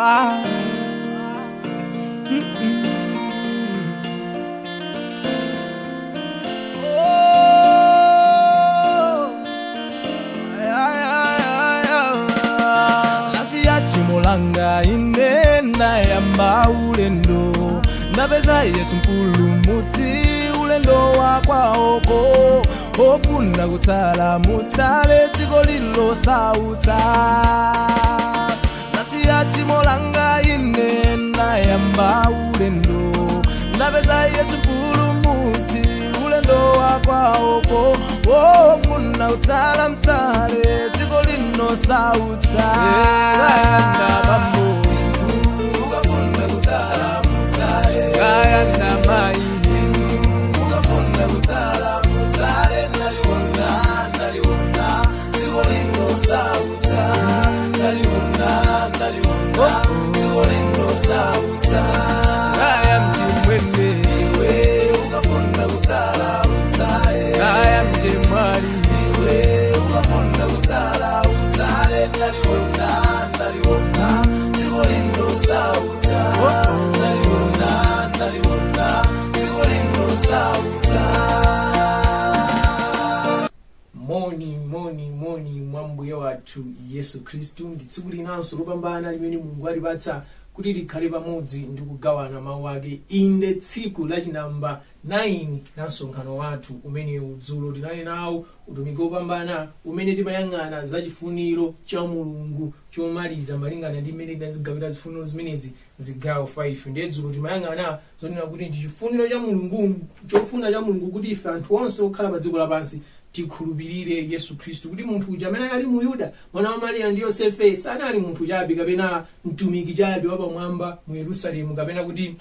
Ah. Oh. Ay, ay, ay, ay, ay. Nasiya chimolanga ine ndayamba ulendo ndapeza Yesu mpulumutsi ulendo wa kwaoko ofuna kutsala mutsale dziko lilo sautsa. Nasiya chimolanga ine ndayamba ulendo ndapeza Yesu mpulumutsi ulendo wa kwaoko ofuna kutsala mtsale dziko lino sautsa. Kayanda bambo ukafuna kutsala mtsale, kayanda mai ukafuna kutsala mtsale, ndaliwona ndaliwona dziko lino sautsa, ndaliwona ndaliwona dziko lino sautsa. Kaya mchimwene iwe ukafuna kutsala mtsale, kaya mchemwali iwe ukafuna kutsala utsale, ndaliwona ndaliwona dziko lino sautsa, ndaliwona ndaliwona dziko lino sautsa. Moni moni moni mwa Mbuye wathu Yesu Khristu. Ndi tsiku linanso lopambana limene Mulungu atipatsa kuti tikhale pamodzi ndi kugawana mawu ake. Inde, tsiku lachinamba 9 la msonkhano wathu umenewu. Dzulo tinali nawo utumiki wopambana umene timayang'ana za chifuniro cha Mulungu chomaliza malingana ndi mmene tinazigawira zifuniro zimenezi zigawo 5. Ndiye dzulo timayang'ana zonena kuti ndi chifuniro cha Mulungu, chofuna cha Mulungu, kuti ife anthu onse okhala pa dziko lapansi tikhulupirire Yesu Khristu, kuti munthu uja amene ali mu Yuda, mwana wa Mariya ndi Yosefe, sanali munthu chabe kapena mtumiki chabe wapamwamba mu Yerusalemu kapena kuti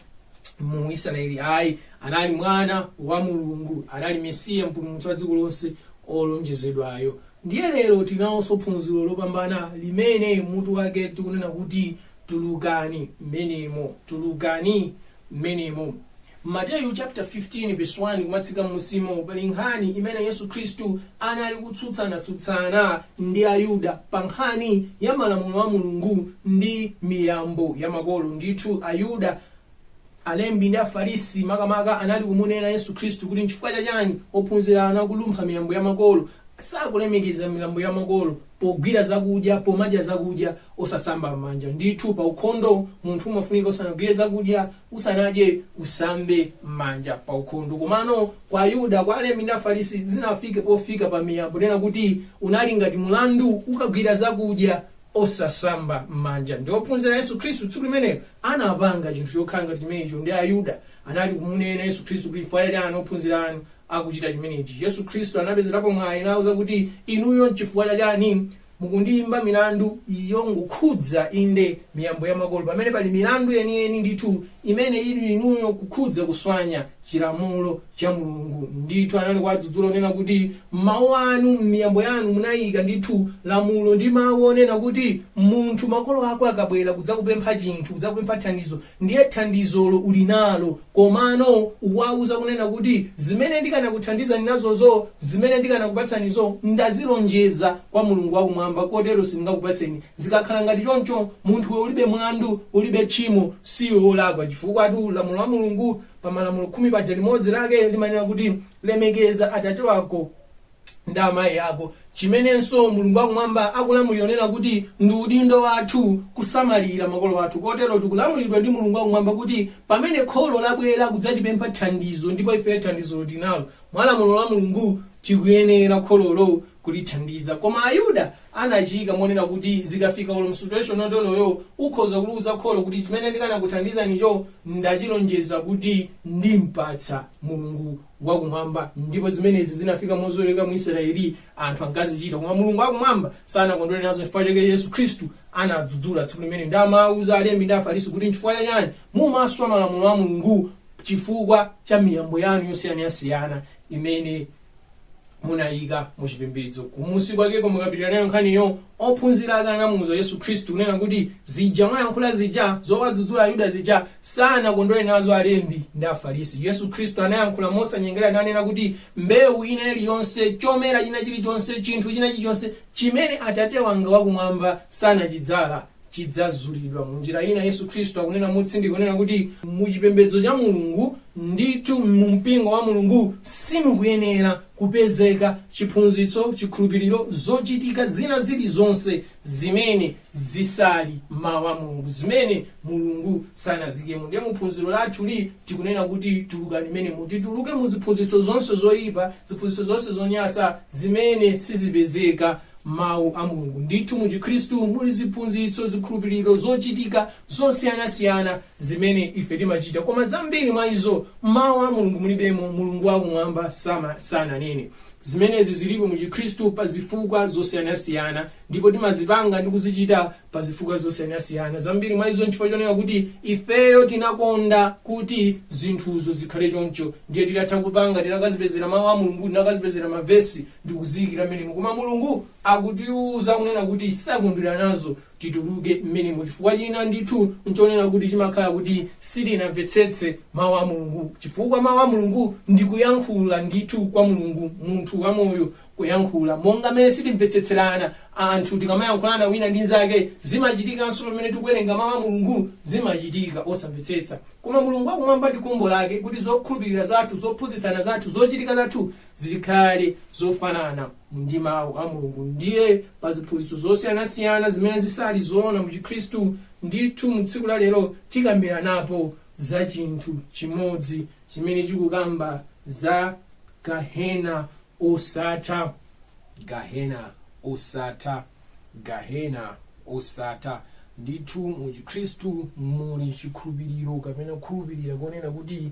mu Israeli ayi, anali mwana wa Mulungu, anali Mesiya, mpulumutsi wa dziko lonse olonjezedwayo. Ndiye lero tinawonso phunziro lopambana limene mutu wake tikunena kuti tulukani mmenemo, tulukani mmenemo. Mateyu chapter 15 verse 1 kumatsika mmusimo pali nkhani imene Yesu Khristu anali kutsutsana ndi Ayuda pa nkhani ya malamulo a Mulungu ndi miyambo ya makolo. Ndithu Ayuda, alembi ndi Afarisi makamaka, anali kumunena Yesu Khristu kuti nchifukwa chachani ophunzira anu akulumpha miyambo ya makolo, sakulemekeza miyambo ya makolo pogwira zakudya, pomadya zakudya osasamba m'manja. Ndithu pa ukhondo munthu umafunika usanagwire zakudya, usanadye, usambe m'manja pa ukhondo. Komano kwa Ayuda, kwa alembi ndi Afarisi, zinafike pofika pa miyambo nena kuti unali ngati mulandu ukagwira zakudya osasamba m'manja. Ndi ophunzira Yesu Khristu tsiku limenelo anapanga chinthu chokhala ngati chimenecho, ndi Ayuda anali kumunena Yesu Khristu kuti chifukwa chani ophunzira anu akuchita chimenechi. Yesu Khristu anapezerapo mwayi nawuza kuti inuyo nchifukwa chani mukundiyimba milandu yongokhudza inde miyambo ya makolo, pamene pali milandu yeniyeni ndithu imene ili inuyo kukhudza kuswanya chilamulo cha Mulungu? Ndithu anali kuwadzudzula onena kuti mawu anu, m'miyambo yanu munayika ndithu lamulo ndi mawu onena kuti munthu makolo ako akabwera kudzakupempha chinthu, kudzakupempha thandizo, ndiye thandizolo uli nalo, komano ukuwauza kunena kuti zimene ndikanakuthandizani nazozo, zimene ndikanakupatsanizo, ndazilonjeza kwa Mulungu wakumwamba, kotero sindingakupatseni. Zikakhala ngati choncho, munthuwe ulibe mlandu, ulibe tchimo, siwe wolakwa, chifukwa tu lamulo la Mulungu pa malamulo 10 paja limodzi lake limanena kuti lemekeza atate wako ndi amayi ako, chimenenso Mulungu wakumwamba akulamulira onena kuti ndi udindo wathu kusamalira makolo athu. Kotero tikulamulidwa ndi Mulungu wakumwamba kuti pamene kholo labwera kudzatipempha thandizo ndipo ife thandizolo tinalo, mwa lamulo la Mulungu tikuyenera khololo kulithandiza. Koma Ayuda anachika monena kuti zikafika ulo situation yoteroyo, ukhoza kuliuza kholo kuti chimene ndikanakuthandizanicho ndachilonjeza kuti ndimpatsa Mulungu wakumwamba. Ndipo zimenezi zinafika mozoloweka mu Israeli, anthu ankazichita, koma Mulungu wakumwamba sanakondwere nazo. Chifukwa chake Yesu Khristu anadzudzula tsiku limene ndi amauza alembi ndi Afarisi kuti nchifukwa chachani mumaswa malamulo a Mulungu chifukwa cha miyambo yanu yosiyanasiyana imene munayika muchipembedzo. Kumusi kwakeko mukapitira nayo nkhaniyo, ophunzira ake anamuwuza Yesu Khristu kunena kuti zija mwayankhula zija zowadzudzula Ayuda zija sanakondwere nazo alembi ndi Afarisi. Yesu Khristu anayankhula mosanyengera nanena kuti mbewu ina iliyonse, chomera china chilichonse, chinthu china chilichonse chimene Atate wanga wakumwamba sanachidzala Chidzazulidwa. Munjira ina, Yesu Khristu akunena motsindika kunena kuti muchipembedzo cha Mulungu, ndithu mu mpingo wa Mulungu, simukuyenera kupezeka chiphunzitso, chikhulupiriro, zochitika zina zilizonse zimene zisali mawu a Mulungu, zimene Mulungu sanazikemo. Ndiye muphunziro lathuli tikunena kuti tulukani menemo, tituluke mu ziphunzitso zonse zoyipa, ziphunzitso zonse zonyasa zimene sizipezeka mawu a Mulungu. Ndithu mu Chikhristu muli ziphunzitso, zikhulupiriro, zochitika zosiyanasiyana zimene ife timachita, koma zambiri mwa izo mawu a Mulungu mulibemo. Mulungu wakumwamba sananene. Zimenezi zilipo mu Chikhristu pa zifukwa zosiyanasiyana, ndipo timazipanga ndi kuzichita pa zifukwa zosiyanasiyana. Zambiri mwa izo nchifukwa chonena kuti ifeyo tinakonda kuti zinthuzo zikhale choncho. Ndiye titatha kupanga, tinakazipezera mawu a Mulungu, tinakazipezera mavesi ndikuziyikira mmenemo, koma Mulungu akutiuza kunena kuti sakondwera nazo, tituluke mmenemo. Chifukwa china ndithu nchonena kuti chimakhala kuti sitinamvetsetse mawu a Mulungu, chifukwa mawu a Mulungu ndikuyankhula ndithu kwa Mulungu, munthu wamoyo kuyankhula. Monga mmene sitimvetsetserana anthu tikamayankhulana wina ndi nzake, zimachitikanso pamene tikuwerenga mawu a Mulungu, zimachitika osamvetsetsa. Koma Mulungu wakumwamba ndi khumbo lake kuti zokhulupirira zathu, zophunzitsana zathu, zochitika zathu zikhale zofanana ndi mawu a Mulungu. Ndiye pa ziphunzitso zosiyanasiyana zimene zisali zoona mu Chikhristu, ndithu mu tsiku la lero tikambiranapo za chinthu chimodzi chimene chikukamba za gahena osatha. Gahena osatha, gahena osatha. Ndithu mu Chikhristu muli chikhulupiriro kapena kukhulupirira konena kuti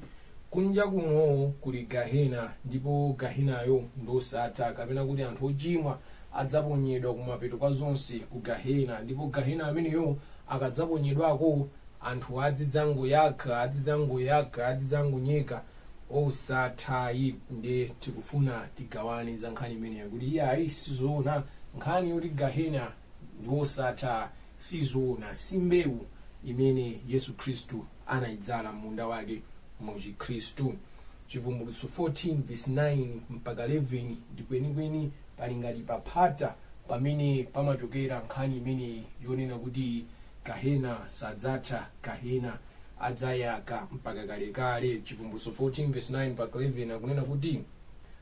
kunja kuno kuli gahena, ndipo gahenayo ndosatha, kapena kuti anthu ochimwa adzaponyedwa kumapeto kwa zonse ku gahena, ndipo gahena ameneyo akadzaponyedwako anthu azidzangoyaka, azidzangoyaka, azidzangonyeka osathayi. Ndiye tikufuna tigawane za nkhani imeneyo kuti iyayi, sizoona nkhani yoti gahena ndi osatha, sizoona, si mbewu imene Yesu Khristu anayidzala munda wake mu Chikhristu. Chivumbulutso 14 verse 9 mpaka 11 ndi kwenikweni pali ngati paphata pamene pamachokera nkhani imeneyi yonena kuti gahena sadzatha, gahena adzayaka mpaka kalekale. Chivumbulutso 14 verse 9 mpaka 11 akunena kuti,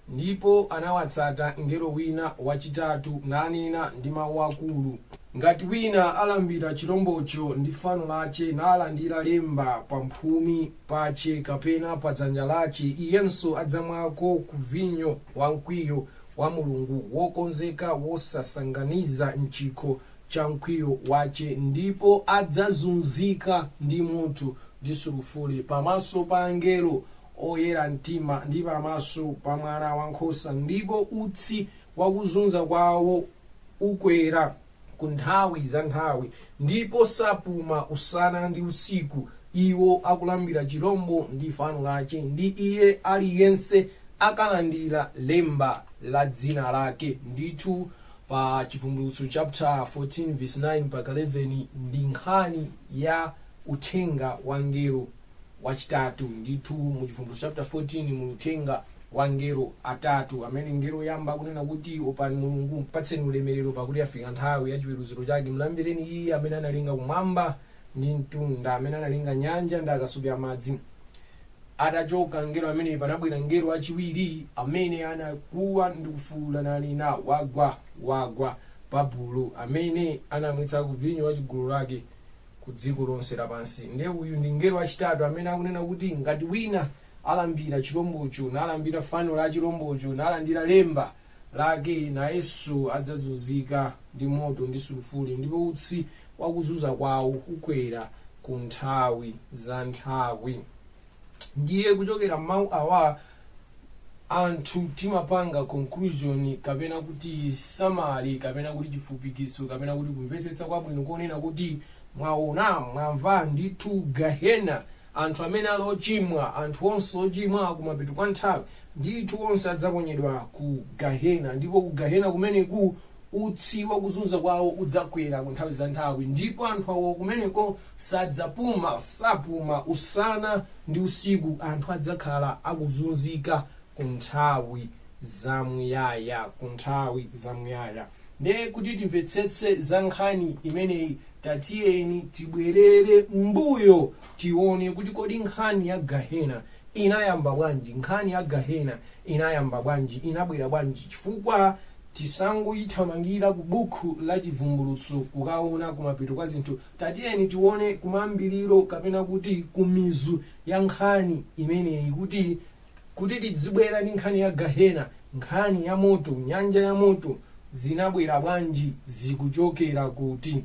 "Ndipo anawatsata mngelo wina wachitatu, nanena ndi mawu akulu, 'Ngati wina alambira chilombocho ndi fano lache, nalandira lemba pamphumi pache kapena pa dzanja lache, iyenso adzamwako ku vinyo wa mkwiyo wa Mulungu, wokonzeka wosasanganiza mchikho cha mkwiyo wache, ndipo adzazunzika ndi moto ndi sulufule pamaso pa angelo oyera mtima ndi pamaso pa Mwana wankhosa, ndipo utsi wakuzunza kwawo ukwera ku nthawi za nthawi, ndipo sapuma usana ndi usiku iwo akulambira chilombo ndi fano lache, ndi iye aliyense akalandira lemba la dzina lake.'" Ndithu pa Chivumbulutso chapter 14 verse 9 mpaka 11 ndi nkhani ya uthenga wa ngelo wachitatu. Ndithu mu Chivumbulutso chapter 14 muli uthenga wa ngelo atatu, amene ngelo yoyamba akunena kuti, "Opani Mulungu, mpatseni ulemerero, pakuti afika nthawi ya chiweruziro chake. Mlambireni iye amene analenga kumwamba ndi mtunda, amene analenga nyanja ndi akasupe amadzi." Atachoka ngelo ameneyi, panabwera ngelo wachiwiri amene anakuwa ndi kufuwula nanena, "Wagwa, wagwa Babulo, amene anamwetsako vinyo wa chigololo lake ku dziko lonse lapansi." Ndiye uyu ndi ngelo wachitatu amene akunena kuti ngati wina alambira chilombocho, nalambira fano la chilombocho, nalandira lemba lake, nayenso adzazunzika ndi moto ndi sulufule, ndipo utsi wakuzunza kwawo ukwera ku nthawi za nthawi. Ndiye kuchokera m'mawu awa anthu timapanga conclusion, kapena kuti summary, kapena kuti chifupikitso, kapena kuti kumvetsetsa kwabwino konena kuti mwaona, mwamva, ndithu gahena, anthu amene ali ochimwa, anthu onse ochimwa kumapeto kwa nthawi ndithu onse adzaponyedwa ku gahena, ndipo ku gahena kumeneku utsi wakuzunza kwawo udzakwera ku nthawi za nthawi, ndipo anthu awo kumeneko sadzapuma, sapuma usana ndi usiku, anthu adzakhala akuzunzika ku nthawi zamuyaya, ku nthawi zamuyaya. Ndiye kuti timvetsetse za nkhani imeneyi, tatiyeni tibwerere mbuyo, tione kuti kodi nkhani ya gahena inayamba bwanji? Nkhani ya gahena inayamba bwanji? Inabwera bwanji? Chifukwa tisangoyithamangira ku buku la Chivumbulutso kukaona kumapeto kwa zinthu. Tatiyeni tione kumayambiriro, kapena kuti kumizu ya nkhani imeneyi, kuti tidzibwera ndi nkhani ya gahena, nkhani ya moto, nyanja ya moto, zinabwera bwanji, zikuchokera kuti?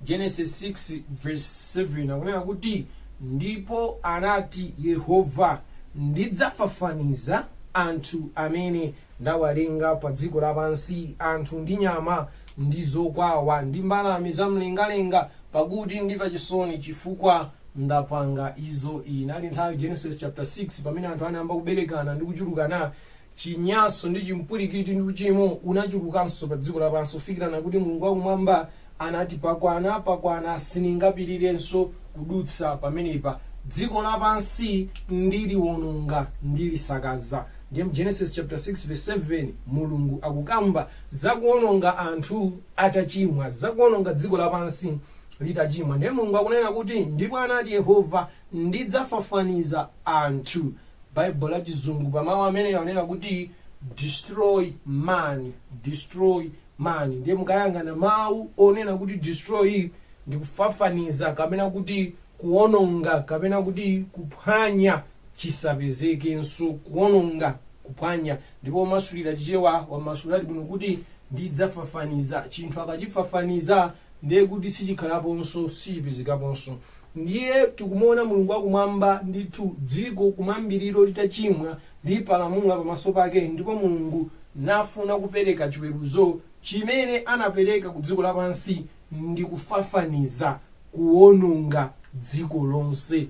Genesis 6 verse 7 akunena kuti, "Ndipo anati Yehova, ndidzafafaniza anthu amene ndawalenga pa dziko lapansi, anthu ndi nyama ndi zokwawa ndi mbalame zamlengalenga, pakuti ndimva chisoni chifukwa ndapanga izo." Iyi inali nthawi, Genesis chapter 6, pamene anthu anayamba kuberekana ndi kuchulukana. Chinyaso ndi chimpwirikiti ndi uchimo unachulukanso pa dziko lapansi, kufikirana kuti Mulungu wakumwamba anati, "Pakwana, pakwana, sindingapirirenso kudutsa pamenepa. Dziko lapansi ndiliwononga, ndilisakaza." Ndiye mu Genesis chapter 6 verse 7, Mulungu akukamba zakuwononga anthu atachimwa, zakuwononga dziko lapansi litachimwa. Ndiye Mulungu akunena kuti, "Ndipo anati Yehova, ndidzafafaniza anthu." Baibulo la Chizungu pa mawu amene akunena kuti "destroy man", "destroy man". Ndiye mukayang'ana mawu onena kuti "destroy", ndi kufafaniza, kapena kuti kuwononga, kapena kuti kuphwanya chisapezekenso, kuwononga, kuphwanya. Ndipo omasulira Chichewa wamasulira bwino kuti "ndidzafafaniza". Chinthu akachifafaniza, ndiye kuti sichikhalaponso, sichipezekaponso. Ndiye tikumuona Mulungu wakumwamba ndithu, dziko kumayambiriro litachimwa, lipalamula pamaso pake, ndipo Mulungu nafuna kupereka chiweruzo chimene anapereka ku dziko lapansi ndi kufafaniza, kuwononga dziko lonse,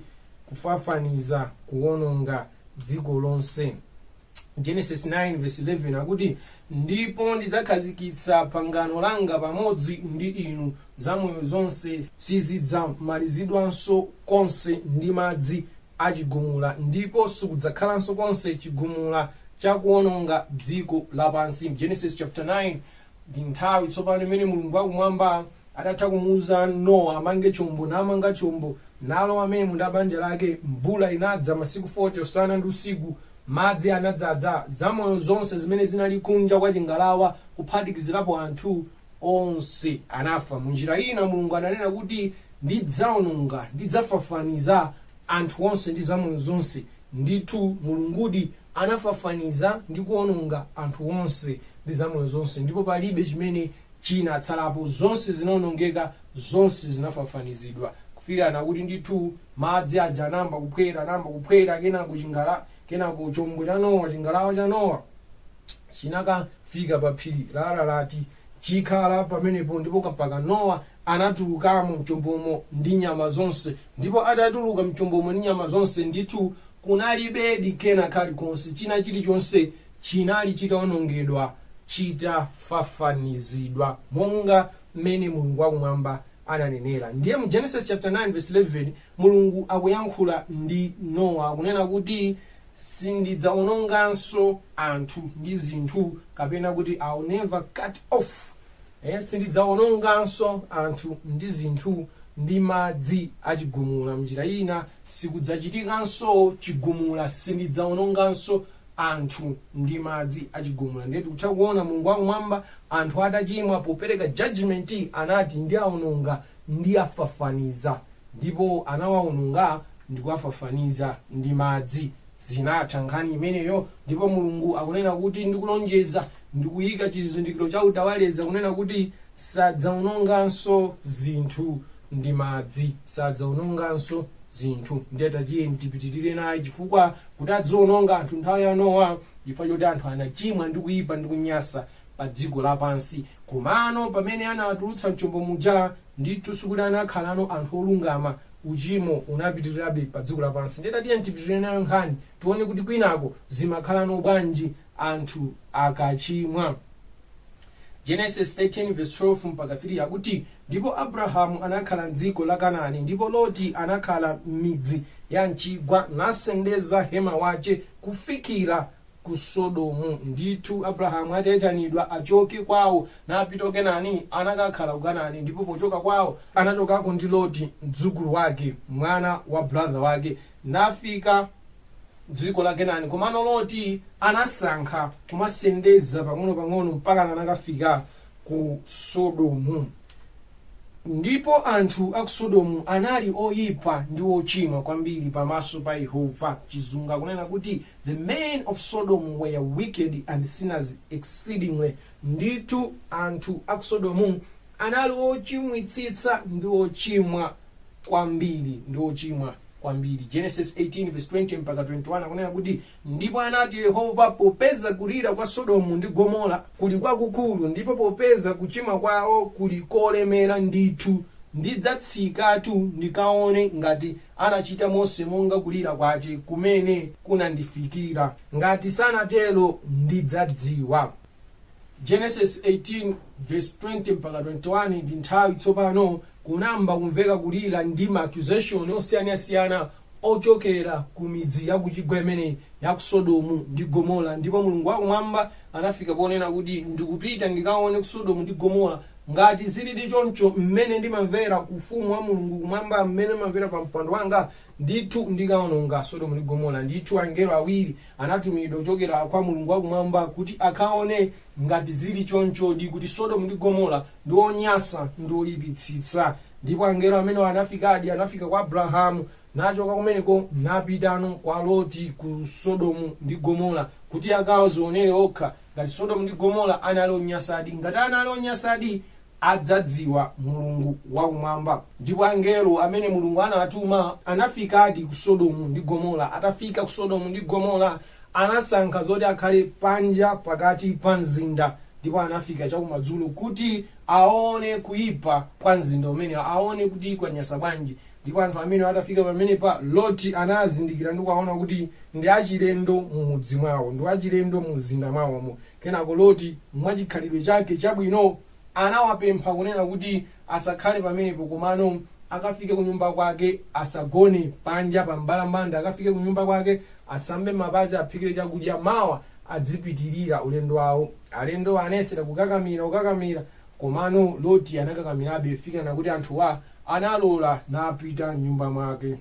kufafaniza, kuwononga dziko lonse. Genesis 9 verse 11 akuti, "Ndipo ndidzakhazikitsa pangano langa pamodzi ndi inu, zamoyo zonse sizidzamalizidwanso konse ndi madzi achigumula, ndipo sikudzakhalanso konse chigumula chakuwononga dziko lapansi." Genesis chapter 9 ndi nthawi tsopano imene Mulungu wakumwamba atatha kumuuza Nowa amange chombo, namanga chombo, nalowa amene ndi banja lake. Mvula inadza masiku 40 usana ndi usiku, madzi anadzaza, zamoyo zonse zimene zinali kunja kwa chingalawa, kuphatikizirapo anthu onse, anafa. Munjira ina Mulungu ananena kuti, "Ndidzaononga, ndidzafafaniza anthu onse ndi zamoyo zonse." Ndithu Mulungudi anafafaniza ndi kuononga anthu onse ndi zamoyo zonse, ndipo palibe chimene chinatsalapo. Zonse zinaonongeka, zonse zinafafanizidwa, kufikana kuti ndithu madzi aja anayamba kuphwera, anayamba kuphwera. Kenako chingala, kenako chombo cha Nowa, chingalawa cha Nowa chinakafika pa phiri la Ararati, chikhala pamenepo, ndipo mpaka Nowa anatulukamo mchombomo ndi nyama zonse. Ndipo atatuluka mchombomo ndi nyama zonse, ndithu kunalibedi kena kalikonse. China chilichonse chinali chitawonongedwa, chitafafanizidwa, monga mmene Mulungu wakumwamba ananenera. Ndiye mu Genesis chapter 9 verse 11, Mulungu akuyankhula ndi Nowa, akunena kuti, "Sindidzawononganso anthu ndi zinthu," kapena kuti "I'll never cut off", sindidzawononganso anthu ndi zinthu ndi madzi achigumula. Mnjira ina, sikudzachitikanso chigumula, sindidzawononganso anthu ndi madzi achigumula. Ndiye tikutha kuona Mulungu wakumwamba, anthu atachimwa, popereka judgment anati, "Ndiawononga, ndiyafafaniza," ndipo anawawononga ndi kuwafafaniza ndi madzi. Zinatha nkhani imeneyo. Ndipo Mulungu akunena kuti, "Ndikulonjeza, ndikuyika chizindikiro cha utawaleza," kunena kuti sadzawononganso zinthu ndi madzi, sadzawononganso zinthu. Ndiye tatiye tipitirire naye, chifukwa kuti adziwononga anthu nthawi ya Nowa chifukwa choti anthu anachimwa ndi kuyipa ndi kunyasa pa dziko lapansi. Komano pamene anawatulutsa mchombo muja, ndithu sikuti anakhalano anthu olungama, uchimo unapitirirabe pa dziko lapansi. Ndiye tatiye tipitirire nayo nkhani, tione kuti kwinako zimakhalano bwanji anthu akachimwa. Genesis 13 verse 12 mpaka 3 akuti, "Ndipo Abrahamu anakhala mdziko la Kanaani, ndipo Loti anakhala m'midzi ya mchigwa, nasendeza hema wace kufikira ku Sodomu." ku Sodomu. Ndithu Abrahamu atayitanidwa achoke kwawo napita ku Kenani, anakakhala ku Kanani. Ndipo pochoka kwawo anachokako ndi Loti mdzukulu wake, mwana wa brother wake, nafika dziko la Kenani. Komano Loti anasankha kumasendeza pang'ono-pang'ono mpaka anakafika ku Sodomu. Ndipo anthu a ku Sodomu anali oyipa ndi ochimwa kwambiri pamaso pa Yehova. Chizungu akunena kuti, "The men of Sodom were wicked and sinners exceedingly." Ndithu anthu a ku Sodomu anali ochimwitsitsa ndi ochimwa kwambiri, ndi ochimwa kwambiri. Genesis 18 verse 20 mpaka 21 akunena kuti, "Ndipo anati Yehova, popeza kulira kwa Sodomu ndi Gomora kuli kwakukulu, ndipo popeza kuchimwa kwawo kuli kolemera ndithu, ndidzatsikatu ndikaone ngati anachita Mose monga kulira kwace kumene kunandifikira. Ngati sanatero, ndidzadziwa." Genesis 18 verse 20 mpaka 21. Ndi nthawi tsopano kunamba kumveka kulira ndi ma accusation osiyanasiyana ochokera ku midzi yakuchigwa imeneyi ya ku Sodomu ndi Gomora. Ndipo Mulungu wakumwamba anafika ponena kuti, "Ndikupita ndikaone ku Sodomu ndi Gomora. Ngati zilidi choncho mmene ndimamvera ku ufumu wa Mulungu kumwamba, mmene ndimamvera pa mpando wanga, ndithu ndikaononga Sodomu ndi Gomora." Ndithu angelo awiri anatumidwa kuchokera kwa Mulungu wakumwamba kuti akaone ngati zili chonchodi kuti Sodomu ndi Gomora ndi onyasa ndi oyipitsitsa. Ndipo angelo amene anafikadi, anafika kwa Abrahamu, nachoka kumeneko napitano kwa Loti ku Sodomu ndi Gomora kuti akazionere okha ngati Sodomu ndi Gomora anali onyasadi. Ngati anali onyasadi, adzadziwa Mulungu wakumwamba. Ndipo angelo amene Mulungu anatuma anafikadi ku Sodomu ndi Gomora. Atafika ku Sodomu ndi Gomora, anasankha zoti akhale panja pakati pa mzinda, ndipo anafika chakumadzulo kuti aone kuyipa kwa mzinda umene, aone kuti kwanyasa bwanji. Ndipo anthu amene atafika pamenepa, Loti anazindikira ndi kuwaona kuti ndi achilendo mumudzi mwawo, ndi achilendo mu mzinda mwawomo. Kenako Loti, mwachikhalidwe chake chabwino, anawapempha kunena kuti asakhale pamenepo, komano akafike kunyumba kwake, asagone panja pa mbalambanda, akafike kunyumba kwake, asambe mapazi, aphikire chakudya, mawa adzipitirira ulendo wawo. Alendo anayesera kukakamira, kukakamira, komano Loti anakakamirabe, fikana kuti anthuwa analola napita mnyumba mwake.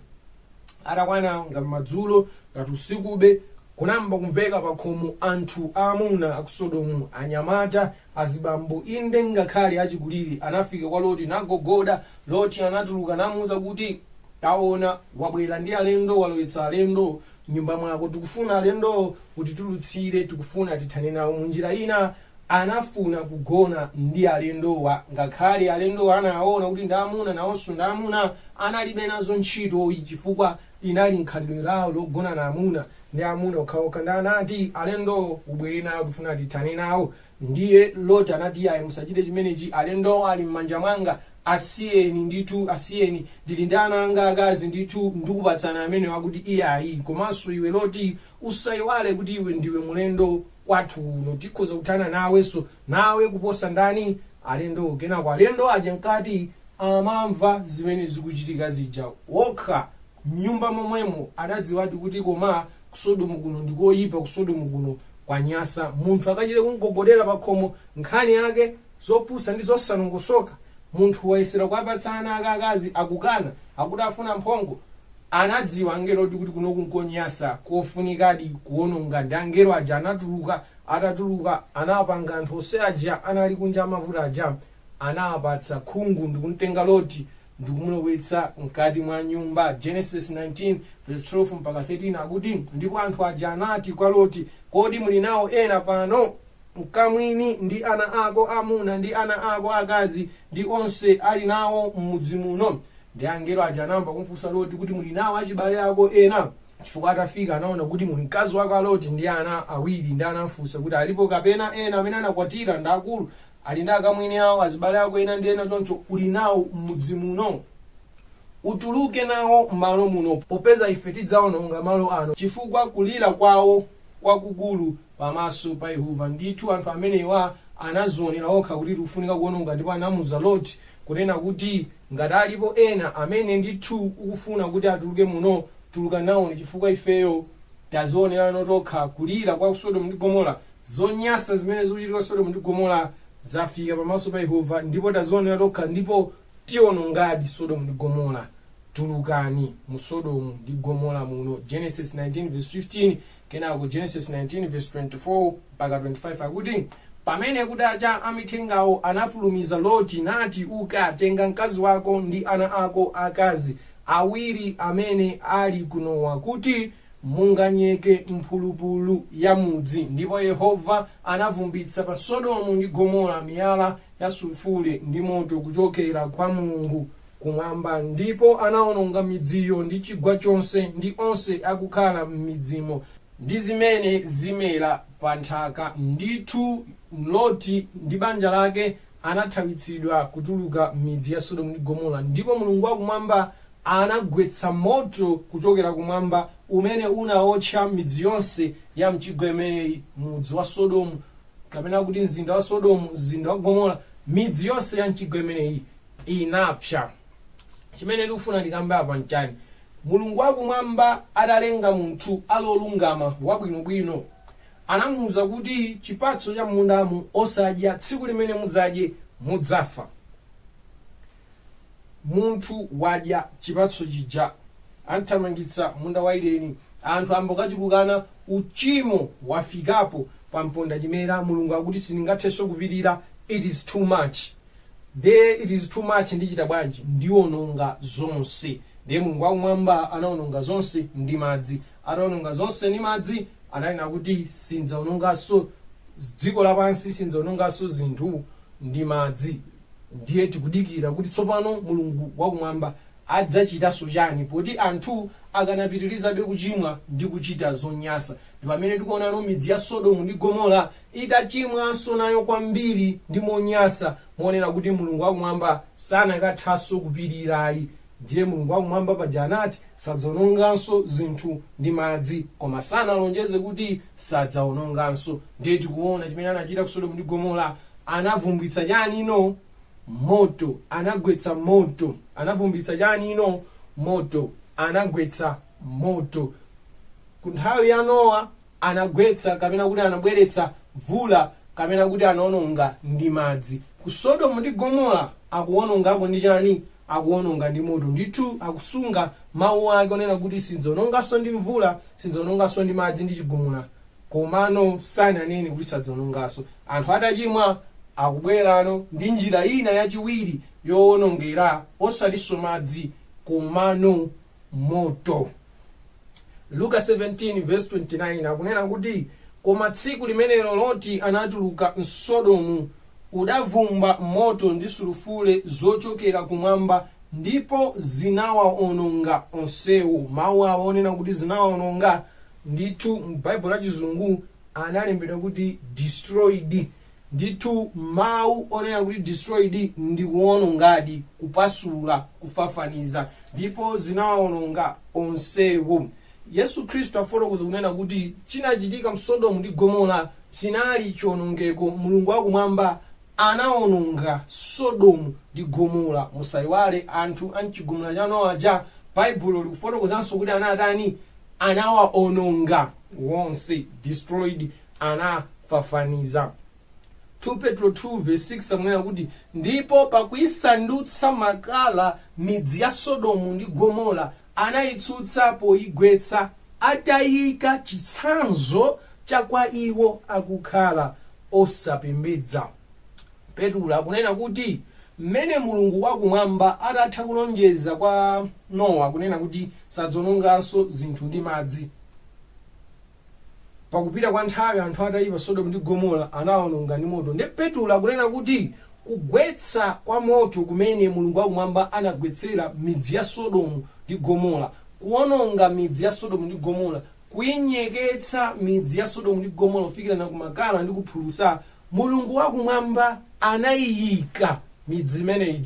Atakwana ngati madzulo, ngati usikube, kunamba kumveka pakhomo anthu aamuna aku Sodomu, anyamata, azibambo, inde ngakhale achikulire, anafika kwa Loti nagogoda. Loti anatuluka namuwuza kuti, "Taona, wabwera ndi alendo, walowetsa alendo mnyumba mwako. Tikufuna alendo utitulutsire, tikufuna tithane nawo." Munjira ina anafuna kugona ndi alendowa. Ngakhale alendowa anaona kuti ndi amuna, nawonso ndi amuna, analibe nazo ntchito, chifukwa inali nkhalidwe lawo logona na amuna ndi amuna okhaokha. Ndi anati, "Alendo ubwere nawo, tifuna tithane nawo." Ndiye Loti anati, "Ayi, musachite chimenechi. Alendo ali m'manja mwanga, asiyeni ndithu, asiyeni. Ndili ndi ana anga akazi ndithu, ndikupatsani amene." Akuti, "Iyayi, komanso iwe Loti, usayiwale kuti iwe ndiwe mulendo kwathu kuno, tikhoza kuthana nawenso, nawe kuposa ndani, alendo." Kenako alendo aja mkati amamva zimene zikuchitika zija wokha mnyumba momwemo, anadziwadi kuti koma ku Sodomu kuno ndikoyipa, ku Sodomu kuno kwanyasa. Munthu akachite kumgogodera pa khomo, nkhani yake zopusa ndi zosalongosoka. Munthu wayesera kuwapatsa ana ake akazi, akukana, akuti afuna mphongo. Anadziwa angeloti kuti kunoku nkonyasa, kofunikadi kuwononga. Ndi angelo aja anatuluka. Atatuluka, anapanga anthu onse aja anali kunja amavuta aja, anawapatsa khungu ndikumtenga Loti ndikumulowetsa mkati mwa nyumba. Genesis 19 verse 12 mpaka 13 akuti, "Ndipo anthu aja anati kwa Loti, Kodi muli nawo ena pano, mkamwini ndi ana ako amuna ndi ana ako akazi ndi onse ali nawo m'mudzi muno?" Ndi angelo aja anayamba kumfunsa Loti kuti, "Muli nawo achibale ako ena?" Chifukwa atafika anaona kuti muli mkazi wake a Loti ndi ana awiri. Ndi anamfunsa kuti, "Alipo kapena ena amene anakwatira ndi akulu, ali ndi akamwini awo, azibale ako ena ndi ena choncho, uli nawo m'mudzi muno? Utuluke nawo m'malo muno, popeza ife tidzawononga malo ano, chifukwa kulira kwawo kwakukulu pamaso pa Yehova." Ndithu anthu amenewa anazionera okha kuti tikufunika kuwononga, ndipo anamuza Loti kunena kuti, "Ngati alipo ena amene ndithu ukufuna kuti atuluke muno, tuluka nawoni, chifukwa ifeyo Tazionerano tokha kulira kwa Sodomu ndi Gomora. Zonyasa zimene zikuchitika Sodomu ndi Gomora zafika pamaso pa Yehova, ndipo tazionera tokha, ndipo tionongadi Sodomu ndi Gomora. Tulukani mu Sodomu ndi Gomora muno. Genesis 19 verse 15, kenako Genesis 19 verse 24 mpaka 25 akuti, pamene kudacha amithengawo anafulumiza Loti nati, uka, tenga mkazi wako ndi ana ako akazi awiri amene ali kunowa, kuti munganyeke mphulupulu ya mudzi. Ndipo Yehova anavumbitsa pa Sodomu ndi Gomora miyala ya sulufule ndi moto kuchokera kwa Mulungu kumwamba, ndipo anawononga midziyo ndi chigwa chonse ndi onse akukhala m'midzimo ndi zimene zimera pa nthaka. Ndithu Loti ndi banja lake anathawitsidwa kutuluka midzi ya Sodomu ndi Gomora, ndipo Mulungu wakumwamba anagwetsa moto kuchokera kumwamba umene unawotcha midzi yonse ya mchigwa imeneyi, mudzi wa Sodomu, kapena kuti mzinda wa Sodomu, mzinda wa Gomora. Midzi yonse ya mchigwa imeneyi inapsa. Chimene ndikufuna ndikambe apa nchani? Mulungu wakumwamba atalenga munthu alolungama wabwinobwino, anamuwuza kuti chipatso cha mmundamu osadya, tsiku limene mudzadye mudzafa. Munthu wadya chipatso chija, anthamangitsa munda wa Edeni, anthu ambokachulukana, uchimo wafikapo pamponda chimera. Mulungu akuti sindingathenso kupirira, it is too much. Nde it is too much, ndichita bwanji? Ndiwononga zonse. Ndiye Mulungu wakumwamba anawononga zonse ndi madzi. Atawononga zonse ndi madzi, ananena kuti sindzawononganso dziko lapansi, sindzawononganso zinthu ndi madzi. Ndiye tikudikira kuti tsopano Mulungu wakumwamba adzachitanso chani, poti anthu akanapitirizabe kuchimwa ndi kuchita zonyasa. Ndi pamene tikuonano midzi ya Sodomu ndi Gomora itachimwanso nayo kwambiri ndi monyasa, monena kuti Mulungu wakumwamba sanakathanso kupirirayi. Ndiye Mulungu wakumwamba paja anati sadzawononganso zinthu ndi madzi, koma sanalonjeze kuti sadzawononganso. Ndiye tikuona chimene anachita ku Sodomu ndi Gomora. Anavumbwitsa chani ino? Moto. Anagwetsa moto. Anavumbwitsa chani ino? Moto. Anagwetsa moto. Ku nthawi ya Nowa anagwetsa, kapena kuti anabweretsa mvula, kapena kuti anaononga ndi madzi. Ku Sodomu ndi Gomora akuwonongako ndi chani? Akuwononga ndi moto. Ndithu akusunga mawu ake onena kuti sindzawononganso ndi mvula, sindzawononganso ndi madzi ndi chigumula, komano sananene kuti sadzawononganso. Anthu atachimwa, akubwerano ndi njira ina yachiwiri yowonongera, osatinso madzi komano moto. Luka 17 verse 29 akunena kuti, koma tsiku limenelo Loti anatuluka mSodomu, udavumba moto ndi sulufule zochokera kumwamba, ndipo zinawaononga onsewo. Mawu awo onena kuti zinawaononga, ndithu m'Baibulo la Chizungu analembedwa kuti destroyed. Ndithu mawu onena kuti destroyed ndi kuwonongadi, kupasula, kufafaniza. Ndipo zinawaononga onsewo. Yesu Khristu afotokoza kunena kuti chinachitika mSodomu ndi Gomora chinali chiwonongeko. Mulungu wakumwamba anaononga Sodomu ndi Gomora. Musayiwale anthu a mchigumula cha Nowa ja, Baibulo likufotokozanso kuti anatani? Anawaononga wonse, destroyed, anafafaniza. 2 Petro 2 verse 6 akunena kuti, ndipo pakuyisandutsa makala midzi ya Sodomu ndi Gomora, anayitsutsa poyigwetsa, atayika chitsanzo cha kwa iwo akukhala osapembedza. Petro akunena kuti mmene Mulungu wakumwamba atatha kulonjeza kwa Nowa kunena kuti sadzononganso zinthu ndi madzi, pakupita kwa nthawi anthu atayipa Sodomu ndi Gomora anawononga ndi moto. Ndi Petro akunena kuti kugwetsa kwa moto kumene Mulungu wakumwamba anagwetsera midzi ya Sodomu ndi Gomora, kuwononga midzi ya Sodomu ndi Gomora, kuyinyeketsa midzi ya Sodomu ndi Gomora kufikira kumakala ndi kuphulusa, Mulungu wakumwamba anayiyika midzi imeneyi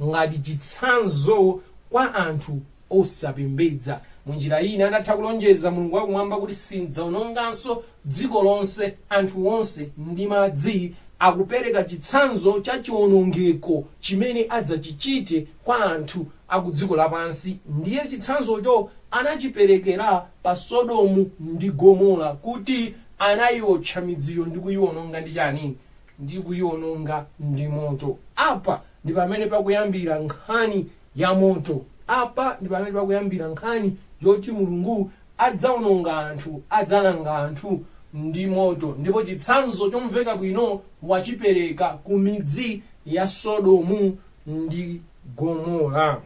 ngati chitsanzo kwa anthu osapembedza. Munjira ina, atatha kulonjeza Mulungu wakumwamba kuti sindzawononganso dziko lonse, anthu onse ndi madzi, Akupereka chitsanzo cha chiwonongeko chimene adzachichite kwa anthu aku dziko lapansi. Ndiye chitsanzocho anachiperekera pa Sodomu ndi Gomora, kuti anayiotcha midziyo ndi kuyiwononga ndi chani? Ndi kuyiwononga ndi moto. Apa ndi pamene pakuyambira nkhani ya moto. Apa ndi pamene pakuyambira nkhani yoti Mulungu adzawononga anthu, adzalanga anthu ndi moto, ndipo chitsanzo chomveka bwino wachipereka ku midzi ya Sodomu ndi Gomora.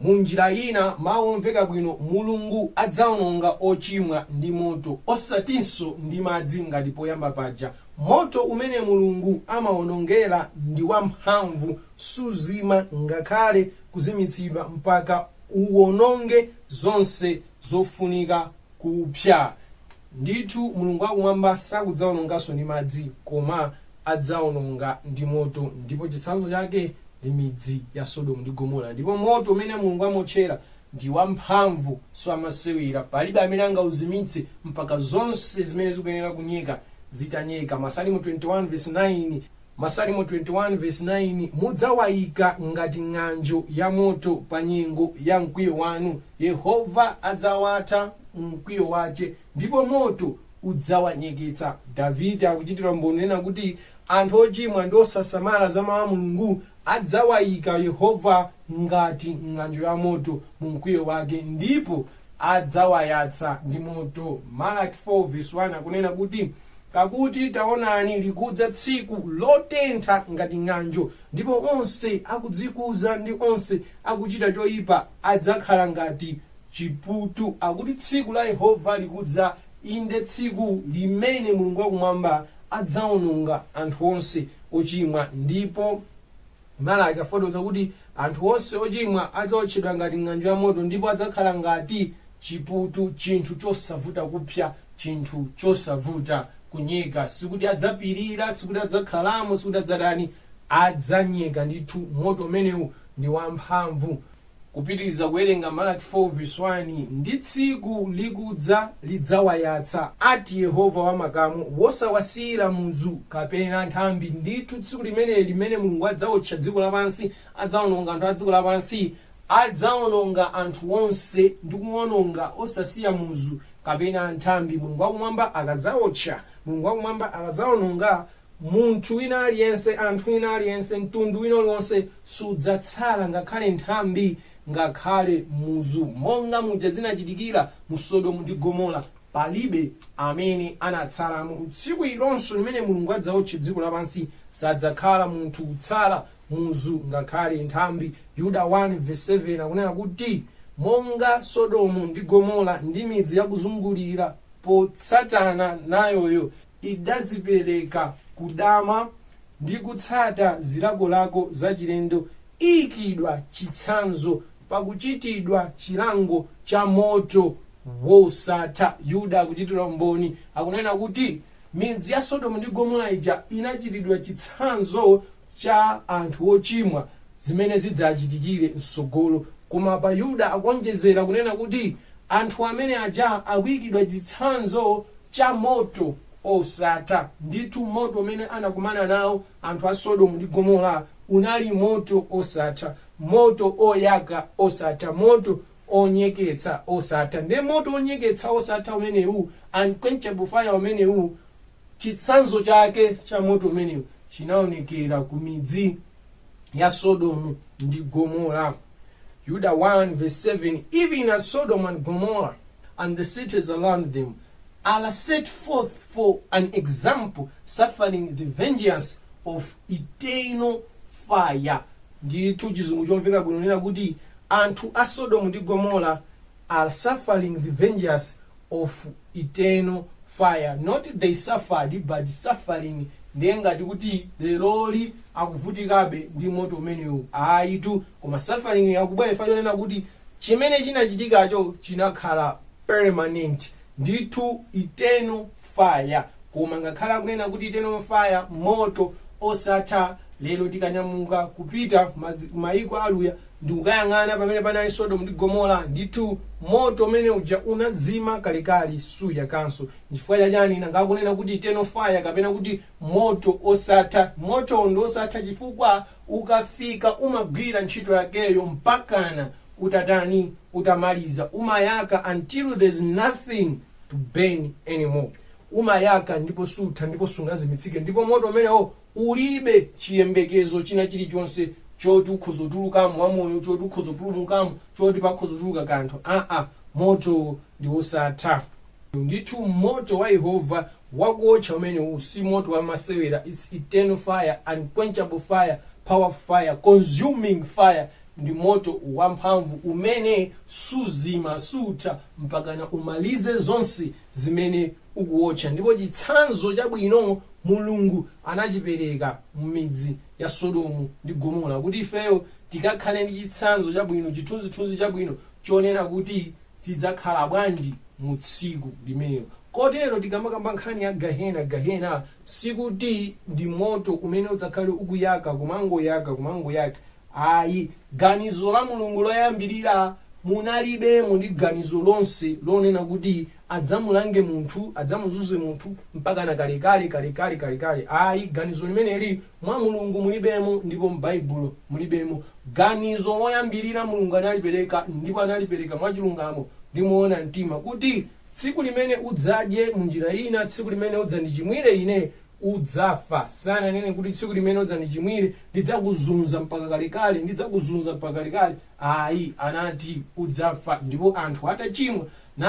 Munjira ina, mawu omveka bwino, Mulungu adzawononga ochimwa ndi moto, osatinso ndi madzi ngati poyamba paja. Moto umene Mulungu amawonongera ndi wamphamvu, suzima ngakhale kuzimitsidwa mpaka uwononge zonse zofunika kupsa. Ndithu Mulungu wakumwamba sakudzawononganso ndi madzi, koma adzawononga ndi moto, ndipo chitsanzo chake ndi midzi ya Sodomu ndi Gomora. Ndipo moto umene Mulungu amotchera ndi wamphamvu, samasewera, palibe amene angauzimitse mpaka zonse zimene zikuyenera kunyeka zitanyeka. Masalimo 21 verse 9, Masalimo 21 verse 9: "Mudzawayika ngati ng'anjo ya moto pa nyengo ya mkwiyo wanu. Yehova adzawatha mkwiyo wace, ndipo moto udzawanyeketsa." Davide akuchitira umboni nena kuti anthu ochimwa ndi osasamala za mawu a Mulungu adzawayika Yehova ngati ng'anjo ya moto mu mkwiyo wake, ndipo adzawayatsa ndi moto. Malaki 4 verse 1 akunena kuti, "Pakuti taonani, likudza tsiku lotentha ngati ng'anjo, ndipo onse akudzikuza ndi onse akuchita choyipa adzakhala ngati chiputu." Akuti tsiku la Yehova likudza, inde tsiku limene Mulungu wakumwamba adzawononga anthu onse ochimwa. Ndipo Malaki afotokoza kuti anthu onse ochimwa adzaotchedwa ngati ng'anjo ya moto, ndipo adzakhala ngati chiputu, chinthu chosavuta kupsa, chinthu chosavuta kunyeka. Sikuti adzapirira, sikuti adzakhalamo, sikuti adzatani, adzanyeka ndithu. Moto umenewu ndi wamphamvu. Kupitiriza kuwerenga Malaki 4 verse 1: "Ndi tsiku likudza lidzawayatsa, ati Yehova wamakamu, wosawasiyira muzu kapena nthambi." Ndithu tsiku limeneli limene Mulungu adzaotcha dziko lapansi, adzawononga anthu a dziko lapansi, adzawononga anthu onse ndi kuwononga osasiya muzu kapena nthambi. Mulungu wakumwamba akadzaotcha, Mulungu wakumwamba akadzawononga, munthu wina aliyense, anthu wina aliyense, mtundu wina uliwonse sudzatsala ngakhale nthambi ngakhale muzu, monga muja zinachitikira mu Sodomu ndi Gomora, palibe amene anatsalamo. Tsiku ilonso limene Mulungu adzaotche dziko lapansi, sadzakhala munthu kutsala muzu ngakhale nthambi. Yuda 1 verse 7 akunena kuti, "Monga Sodomu ndi Gomora ndi midzi yakuzungulira potsatana nayoyo idazipereka kudama ndi kutsata zilakolako zachilendo, iyikidwa chitsanzo pakuchitidwa chilango cha moto wosatha." Yuda akuchitira umboni, akunena kuti midzi ya Sodomu ndi Gomora ija inachitidwa chitsanzo cha anthu ochimwa, zimene zidzachitikire msogolo. Koma pa Yuda akuonjezera kunena kuti anthu amene aja akuyikidwa chitsanzo cha moto osatha. Ndithu moto umene anakumana nawo anthu a Sodomu ndi Gomora unali moto osatha, moto oyaka osatha, moto onyeketsa osatha. Ndiye moto onyeketsa osatha umenewu, unquenchable fire umenewu, chitsanzo chake cha moto umenewu chinaonekera ku midzi ya Sodomu ndi Gomora. Yuda 1 verse 7: "Even as Sodom and Gomorrah and the cities around them are set forth for an example, suffering the vengeance of eternal fire." Ndithu Chizungu chomveka bwino nena kuti anthu a Sodomu ndi Gomora are suffering the vengeance of eternal fire. Not they suffered, but suffering. Ndiye ngati kuti leroli akuvutikabe ndi moto umenewu, ayitu, koma suffering akubwera ifa chonena kuti chimene chinachitikacho chinakhala permanent, ndithu eternal fire. Koma ngakhale akunena kuti eternal fire, moto osatha, Lero tikanyamuka kupita mayiko aluya ndikukayang'ana pamene panali Sodomu ndi Gomora, ndithu moto umene uja unazima kalekale, suyakanso. Nchifukwa chachani nangakunena kuti eternal fire kapena kuti moto osatha? Moto ndi osatha chifukwa ukafika umagwira ntchito yakeyo mpakana utatani? Utamaliza. Umayaka until there's nothing to burn anymore. Umayaka ndipo sutha ndipo sungazimitsike, ndipo moto umenewo ulibe chiyembekezo china chilichonse choti ukhoza kutulukamo wamoyo, choti ukhoza kupulumukamo, choti pakhoza kutuluka kanthu. Aa, moto ndi wosatha ndithu. Moto wa Yehova wakuotcha umenewu si moto wamasewera. It's eternal fire, unquenchable fire, power fire, consuming fire. Ndi moto wamphamvu umene suzima, sutha mpakana umalize zonse zimene ukuwotcha. Ndipo chitsanzo chabwino Mulungu anachipereka m'midzi ya Sodomu ndi Gomora kuti ifeyo tikakhale ndi chitsanzo chabwino, chithunzithunzi chabwino chonena kuti tidzakhala bwanji mu tsiku limenelo. Kotero tikamakamba nkhani ya gahena, gahena sikuti ndi moto umene udzakhale ukuyaka, kumangoyaka, kumangoyaka, ayi. Ganizo la Mulungu loyambirira munalibemo ndi ganizo lonse lonena kuti adzamulange munthu, adzamuzunze munthu mpaka na kalekale, kalekale, kalekale, ayi. Ganizo limeneli mwa Mulungu mulibemo ndipo m'Baibulo mulibemo. Ganizo loyambirira Mulungu analipereka, ndipo analipereka mwachilungamo ndi moona mtima, kuti tsiku limene udzadye, munjira ina, tsiku limene udzandichimwire ine, udzafa. Sananene kuti tsiku limene udzandichimwire ndidzakuzunza mpaka kalekale, ndidzakuzunza mpaka kalekale, ayi. Anati udzafa. Ndipo anthu atachimwa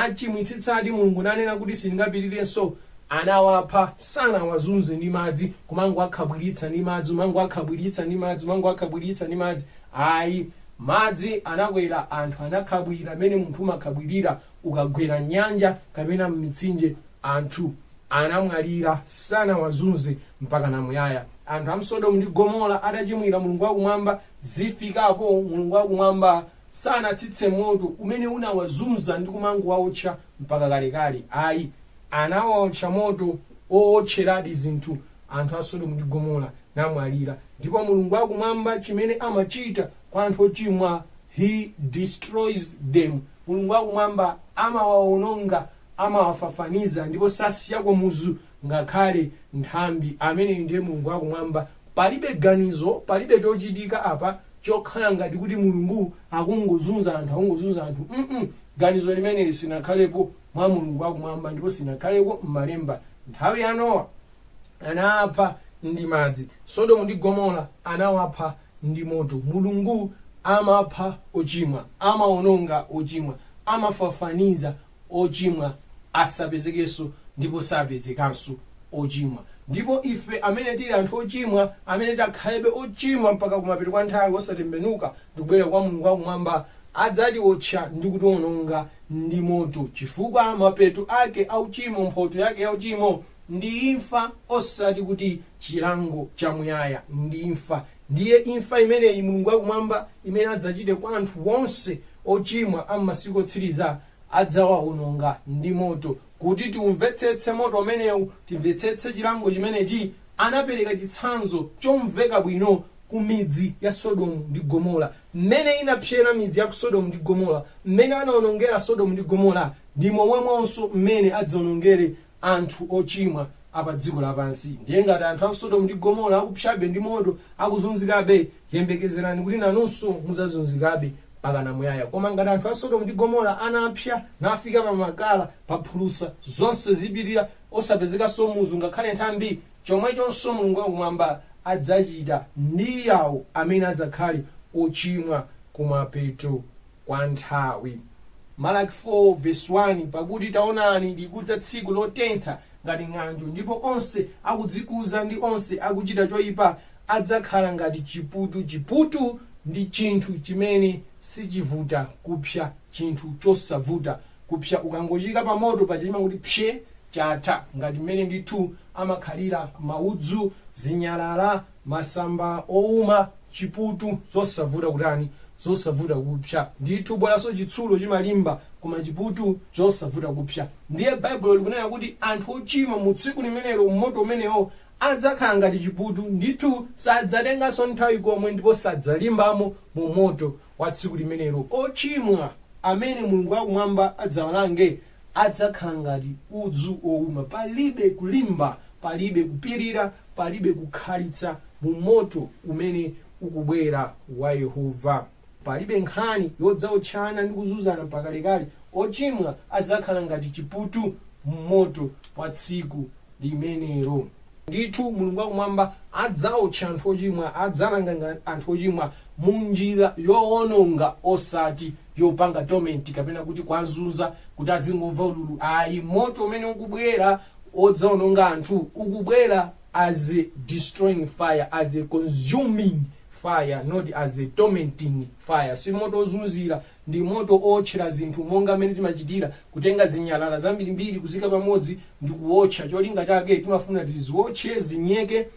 nachimwitsitsadi, Mulungu nanena kuti sindingapitirenso, anawapha. Sanawazunze ndi madzi, kumangoakhabwiritsa ndi madzi, kumangoakhabwiritsa ndi madzi, kumangoakhabwiritsa ndi madzi, ayi. Madzi anakwera, anthu anakhabwira mmene munthu umakhabwirira ukagwera nyanja kapena m'mitsinje. Anthu anamwalira, sanawazunze mpaka namuyaya. Anthu a mSodomu ndi Gomora atachimwira Mulungu wakumwamba, zifikapo Mulungu wakumwamba sanatsitse moto umene unawazunza ndi kumangowawotcha mpaka kalekale, ayi. Anawawotcha moto owotcheradi zinthu anthu a Sodomu ndi Gomora, namwalira. Ndipo Mulungu wakumwamba chimene amachita kwa anthu ochimwa, He destroys them. Mulungu wakumwamba amawawononga, amawafafaniza ndipo sasiyako muzu ngakhale nthambi. Ameneyu ndiye Mulungu wakumwamba. Palibe ganizo, palibe chochitika apa chokhala ngati kuti Mulungu akungozunza anthu, akungozunza anthu. Ganizo limeneli sinakhalepo mwa Mulungu wakumwamba ndipo sinakhaleko m'malemba. Nthawi ya Nowa anawapha ndi madzi, Sodomu ndi Gomora anawapha ndi moto. Mulungu amapha ochimwa, amawononga ochimwa, amafafaniza ochimwa asapezekenso, ndipo sapezekanso ochimwa. Ndipo ife amene tili anthu ochimwa, amene takhalebe ochimwa mpaka kumapeto kwa nthawi, osatembenuka ndikubwera kwa Mulungu wakumwamba, adzatiotcha ndi kutiwononga ndi moto, chifukwa mapeto ake auchimo, mphoto yake ya uchimo ndi imfa, osati kuti chilango chamuyaya, ndi imfa. Ndiye imfa imeneyi Mulungu wakumwamba imene adzachite kwa anthu onse ochimwa am'masiku otsiriza, adzawawononga ndi moto. Kuti tiumvetsetse moto umenewu, timvetsetse chilango chimenechi, anapereka chitsanzo chomveka bwino ku midzi ya Sodomu ndi Gomora. Mmene inapsera midzi ya ku Sodomu ndi Gomora, mmene anawonongera Sodomu ndi Gomora, ndi momwemonso mmene adzawonongere anthu ochimwa apa dziko lapansi. Ndiye ngati anthu a Sodomu ndi Gomora akupsabe ndi moto, akuzunzikabe, yembekezerani kuti nanunso mudzazunzikabe mpaka namuyaya. Koma ngati anthu a Sodomu ndi Gomora anapsa nafika pa makala, pa phulusa, zonse zipitira, osapezekanso muzu ngakhale nthambi, chomwechonso Mulungu wakumwamba adzachita ndi yawo amene adzakhale ochimwa kumapeto kwa nthawi. Malaki 4 verse 1: Pakuti taonani, likudza tsiku lotentha ngati ng'anjo, ndipo onse akudzikuza ndi onse akuchita choyipa adzakhala ngati chiputu. Chiputu ndi chinthu chimene sichivuta kupsa, chinthu chosavuta kupsa. Ukangochika pa moto paja chimanguti pse, chatha, ngati mmene ndithu amakhalira maudzu, zinyalala, masamba owuma, chiputu, zosavuta kutani? Zosavuta kupsa ndithu. Bolanso chitsulo chimalimba, koma chiputu zosavuta kupsa. Ndiye Baibulo likunena kuti anthu ochimwa mu tsiku limenelo, mmoto umenewo, Adzakhala ngati chiputu ndithu, sadzatenganso nthawi komwe ndipo sadzalimbamo mu moto wa tsiku limenelo. Ochimwa amene Mulungu wakumwamba adzawalange adzakhala ngati udzu owuma. Palibe kulimba, palibe kupirira, palibe kukhalitsa mu moto umene ukubwera wa Yehova. Palibe nkhani yodzaotchana ndi kuzunzana mpaka kalekale. Ochimwa adzakhala ngati chiputu mu moto wa tsiku limenelo. Ndithu Mulungu wakumwamba adzaotcha anthu ochimwa, adzalanga anthu ochimwa mu njira yowononga, osati yopanga torment kapena kuti kwazunza kuti adzingomva ululu ayi. Moto umene ukubwera odzawononga anthu ukubwera as a destroying fire, as a consuming fire, not as a tormenting fire. Si moto ozunzira, ndi moto owotchera zinthu, monga mmene timachitira kutenga zinyalala zambirimbiri kuzika pamodzi ndi kuwotcha. Cholinga chake timafuna tiziwotche, zinyeke,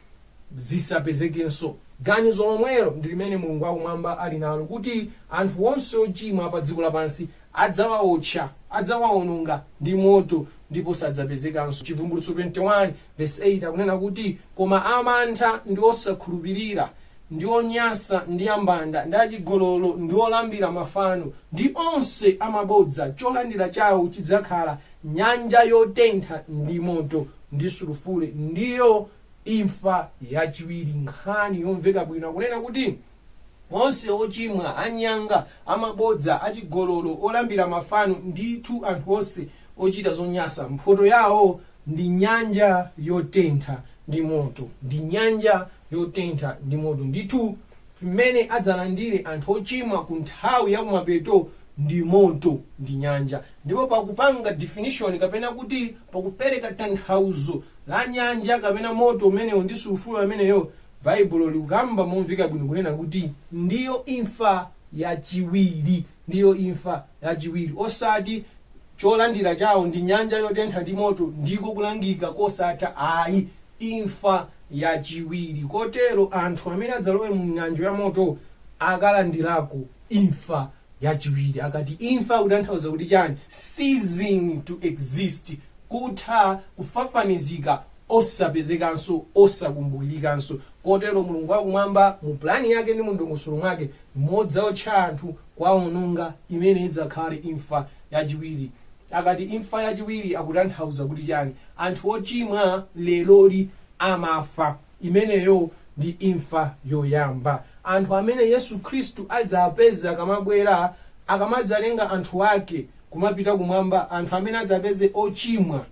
zisapezekenso. Ganizo lomwelo ndi limene Mulungu wakumwamba ali nalo, kuti anthu onse ochimwa pa dziko lapansi adzawawotcha, adzawawononga ndi moto ndipo sadzapezekanso. Chivumbulutso 21 verse 8 akunena kuti, "Koma amantha ndi osakhulupirira ndi onyansa ndi ambanda ndi achigololo ndi olambira mafano ndi onse amabodza, cholandira chawo chidzakhala nyanja yotentha ndi moto ndi sulufule, ndiyo imfa yachiwiri." Nkhani yomveka bwino, akunena kuti onse ochimwa, anyanga, amabodza, achigololo, olambira mafano, ndithu anthu onse ochita zonyansa, mphoto yawo ndi nyanja yotentha ndi moto, ndi nyanja yotentha ndi moto. Ndithu mmene adzalandire anthu ochimwa ku nthawi yakumapeto ndi moto, ndi nyanja. Ndipo pakupanga definition kapena kuti pakupereka tanthauzo la nyanja kapena moto umenewo ndi sulufulu ameneyo, Baibulo likukamba momveka bwino kunena kuti ndiyo imfa yachiwiri, ndiyo imfa yachiwiri, osati cholandira chawo ndi nyanja yotentha ndi moto, ndiko kulangika kosatha ayi, imfa yachiwiri. Kotero anthu amene adzalowe mu ng'anjo ya moto akalandirako imfa yachiwiri. Akati imfa kutanthauza kuti chani? Ceasing to exist, kutha, kufafanizika, osapezekanso, osakumbukirikanso. Kotero Mulungu wakumwamba mu plani yake ndi mu dongosolo mwake modzaotcha anthu kuwaononga, imene idzakhale imfa yachiwiri. Akati imfa yachiwiri akutanthauza kuti chani? Anthu ochimwa leroli amafa, imeneyo ndi imfa yoyamba. Anthu amene Yesu Khristu adzapeze akamabwera, akamadzatenga anthu ake kumapita kumwamba, anthu amene adzapeze ochimwa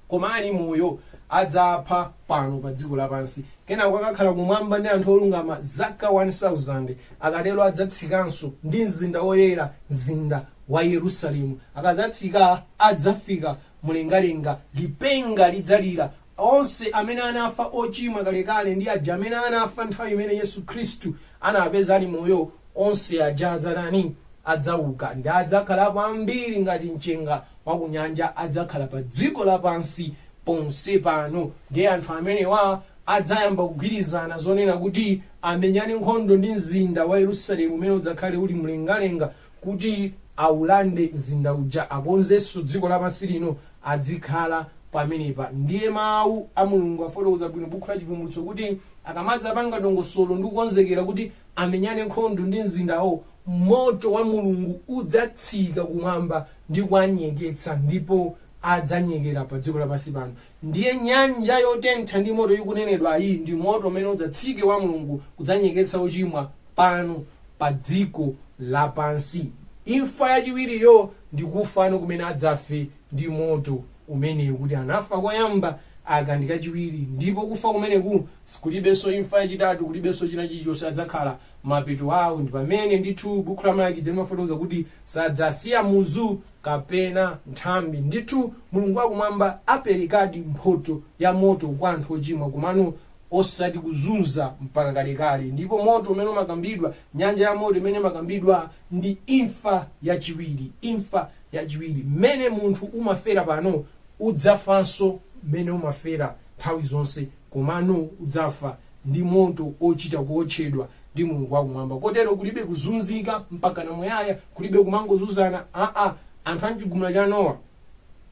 koma ali moyo adzapha pano pa dziko lapansi, kenako akakhala kumwamba ndi anthu olungama zaka 1000. Akatero adzatsikanso ndi mzinda woyera, mzinda wa Yerusalemu. Akadzatsika adzafika mlengalenga, lipenga lidzalira. Onse amene anafa ochimwa kalekale ndi aja amene anafa nthawi imene Yesu Khristu anapeza ali moyo, onse aja adzatani? Adzauka ndi adzakhalapo ambiri ngati mchenga wakunyanja, adzakhala pa dziko lapansi ponse pano. Ndiye anthu amenewa adzayamba kugwirizana zonena kuti amenyane nkhondo ndi mzinda wa Yerusalemu umene udzakhale uli mlengalenga, kuti aulande mzinda uja, akonzenso dziko lapansi lino, adzikhala pamenepa. Ndiye mawu a Mulungu afotokoza bwino buku la Chivumbulutso kuti akamadzapanga dongosolo ndi kukonzekera kuti amenyane nkhondo ndi mzindawo, moto wa Mulungu udzatsika kumwamba ndi kuwanyeketsa, ndipo adzanyekera pa dziko lapansi pano. Ndiye nyanja yotentha ndi moto ikunenedwa iyi ndi moto umene udzatsike wa Mulungu kudzanyeketsa ochimwa pano pa dziko lapansi. Imfa yachiwiriyo ndi kufano kumene adzafe ndi moto umenewu, kuti anafa koyamba, aka ndi kachiwiri, ndipo kufa kumeneku kulibenso imfa yachitatu, kulibenso china chilichonse, adzakhala mapeto awo. Ndi pamene ndithu buku la Malaki limafotokoza kuti sadzasiya muzu kapena nthambi. Ndithu Mulungu wakumwamba aperekadi mphoto ya moto kwa anthu ochimwa, komano osati kuzunza mpaka kalekale. Ndipo moto umene umakambidwa, nyanja ya moto imene imakambidwa, ndi imfa yachiwiri, imfa yachiwiri. Mmene munthu umafera pano, udzafanso mmene umafera nthawi zonse, komano udzafa ndi moto ochita kuotchedwa ndi Mulungu wakumwamba. Kotero kulibe kuzunzika mpaka namuyaya, kulibe kumangozunzana aa. Anthu amchigumula cha Nowa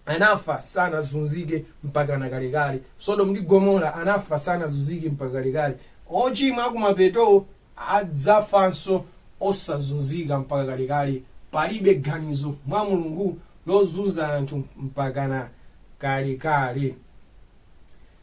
Anafa sanazunzike mpaka na kalekale. Sodomu ndi Gomora anafa sanazunzike mpaka kalekale. Ochimwa akumapeto adzafanso osazunzika mpaka kalekale. Palibe ganizo mwa Mulungu lozunza anthu mpaka na kalekale.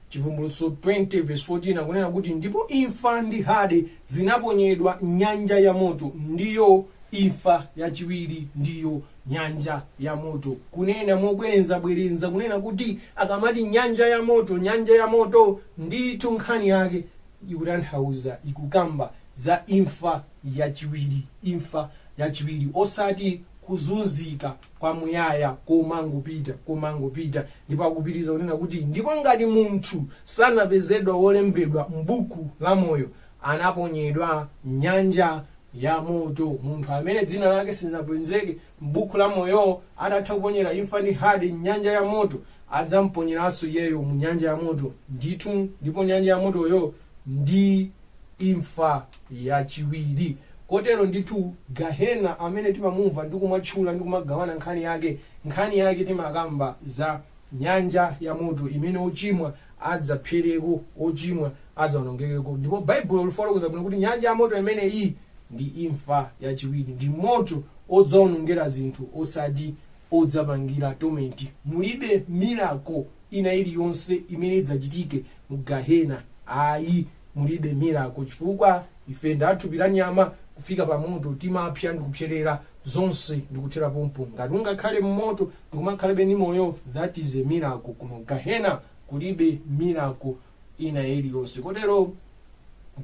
Chivumbulutso 20 verse 14 akunena kuti, "Ndipo imfa ndi Hade zinaponyedwa nyanja ya moto, ndiyo imfa yachiwiri, ndiyo nyanja ya moto." Kunena mobwerezabwereza kunena kuti akamati nyanja ya moto, nyanja ya moto, ndithu nkhani yake ikutanthauza, ikukamba za imfa yachiwiri, imfa yachiwiri, osati kuzunzika kwamuyaya komangopita komangopita. Ndipo akupitiriza kunena kuti, "Ndipo ngati munthu sanapezedwa wolembedwa m'buku la moyo, anaponyedwa nyanja ya moto." Munthu amene dzina lake silinapezeke m'buku la moyo, atatha kuponyera imfa ndi Hade nyanja ya moto, adzamponyeranso iyeyo mu nyanja ya moto ndithu. Ndipo nyanja ya motoyo ndi imfa yachiwiri. Kotero ndithu gahena amene timamumva ndi kumatchula ndi kumagawana nkhani yake, nkhani yake timakamba za nyanja ya moto imene ochimwa adzaphereko, ochimwa adzawonongekeko. Ndipo Baibulo lifotokoza bwino kuti nyanja ya moto imene iyi ndi imfa yachiwiri, ndi moto odzawonongera zinthu, osati odzapangira torment. Mulibe miracle ina iliyonse imene idzachitike mu gahena, ayi, mulibe miracle, chifukwa ife ndathupi la nyama. Kufika pa moto timapsa ndi kupserera zonse ndikuthera pompo. Ngati ungakhale mmoto ndikumakhalabe ndi moyo, that is a miracle. Koma gahena kulibe miracle ina iliyonse. Kotero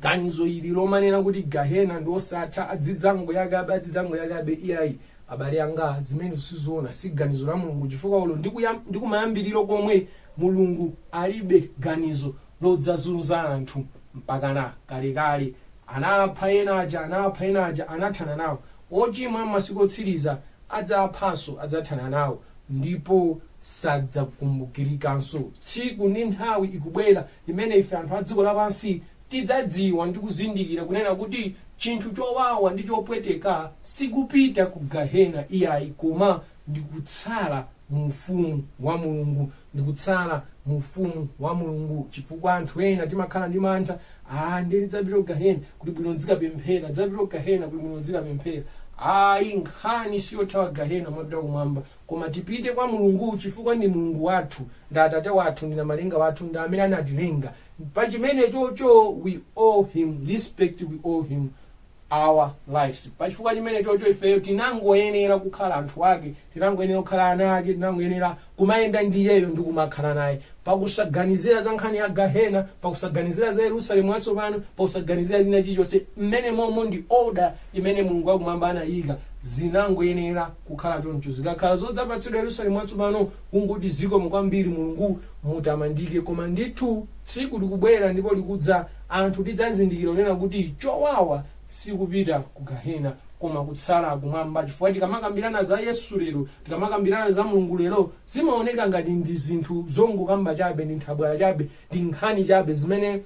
ganizo ili lomanena kuti gahena ndi osatha, adzidzango yakabe, adzidzango yakabe, iyayi abale anga, zimene sizoona, si ganizo la Mulungu, chifukwa ulo ndikumayambiriro komwe Mulungu alibe ganizo lodzazunza anthu mpakana kalekale. Anapha ena aja, anapha ena aja, anathana nawo. Ochimwa m'masiku otsiriza adzaphanso, adzathana nawo ndipo sadzakumbukirikanso. Tsiku ndi nthawi ikubwera imene ife anthu a dziko lapansi tidzadziwa ndi kuzindikira kunena kuti chinthu chowawa ndi chopweteka sikupita ku gahena iyayi, koma ndikutsala mu ufumu wa Mulungu, ndikutsala mu ufumu wa Mulungu. Chifukwa anthu ena timakhala ndi mantha: "Ah, ndiye ndidzapita ku gahena, kuli bwino ndizikapemphera, ndidzapita ku gahena, kuli bwino ndizikapemphera." Ayi, nkhani siyothawa gahena mwapita kumwamba, koma tipite kwa Mulungu, chifukwa ndi Mulungu wathu, ndi Atate wathu, ndi Namalenga wathu, ndi amene anatilenga. Pa chimene chocho we owe him respect, we owe him our lives. Pachifukwa chimene chocho ifeyo tinangoyenera kukhala anthu ake, tinangoyenera kukhala ana ake, tinangoyenera kumayenda ndi iyeyo ndi kumakhala naye, pakusaganizira za nkhani ya gahena, pakusaganizira za Yerusalemu watsopano, pakusaganizira zina chilichonse. Mmene momo ndi order imene Mulungu wakumwamba anayika, zinangoyenera kukhala choncho. Zikakhala zodzapatsidwa Yerusalemu watsopano, kungoti zikomo kwambiri, Mulungu mutamandike. Koma ndithu tsiku likubwera ndipo likudza, anthu tidzazindikira kunena kuti chowawa sikupita ku gahena, koma kutsala kumwamba. Chifukwa tikamakambirana za Yesu lero, tikamakambirana za Mulungu lero, zimaoneka ngati ndi zinthu zongokamba chabe, ndi nthabwala chabe, ndi nkhani chabe zimene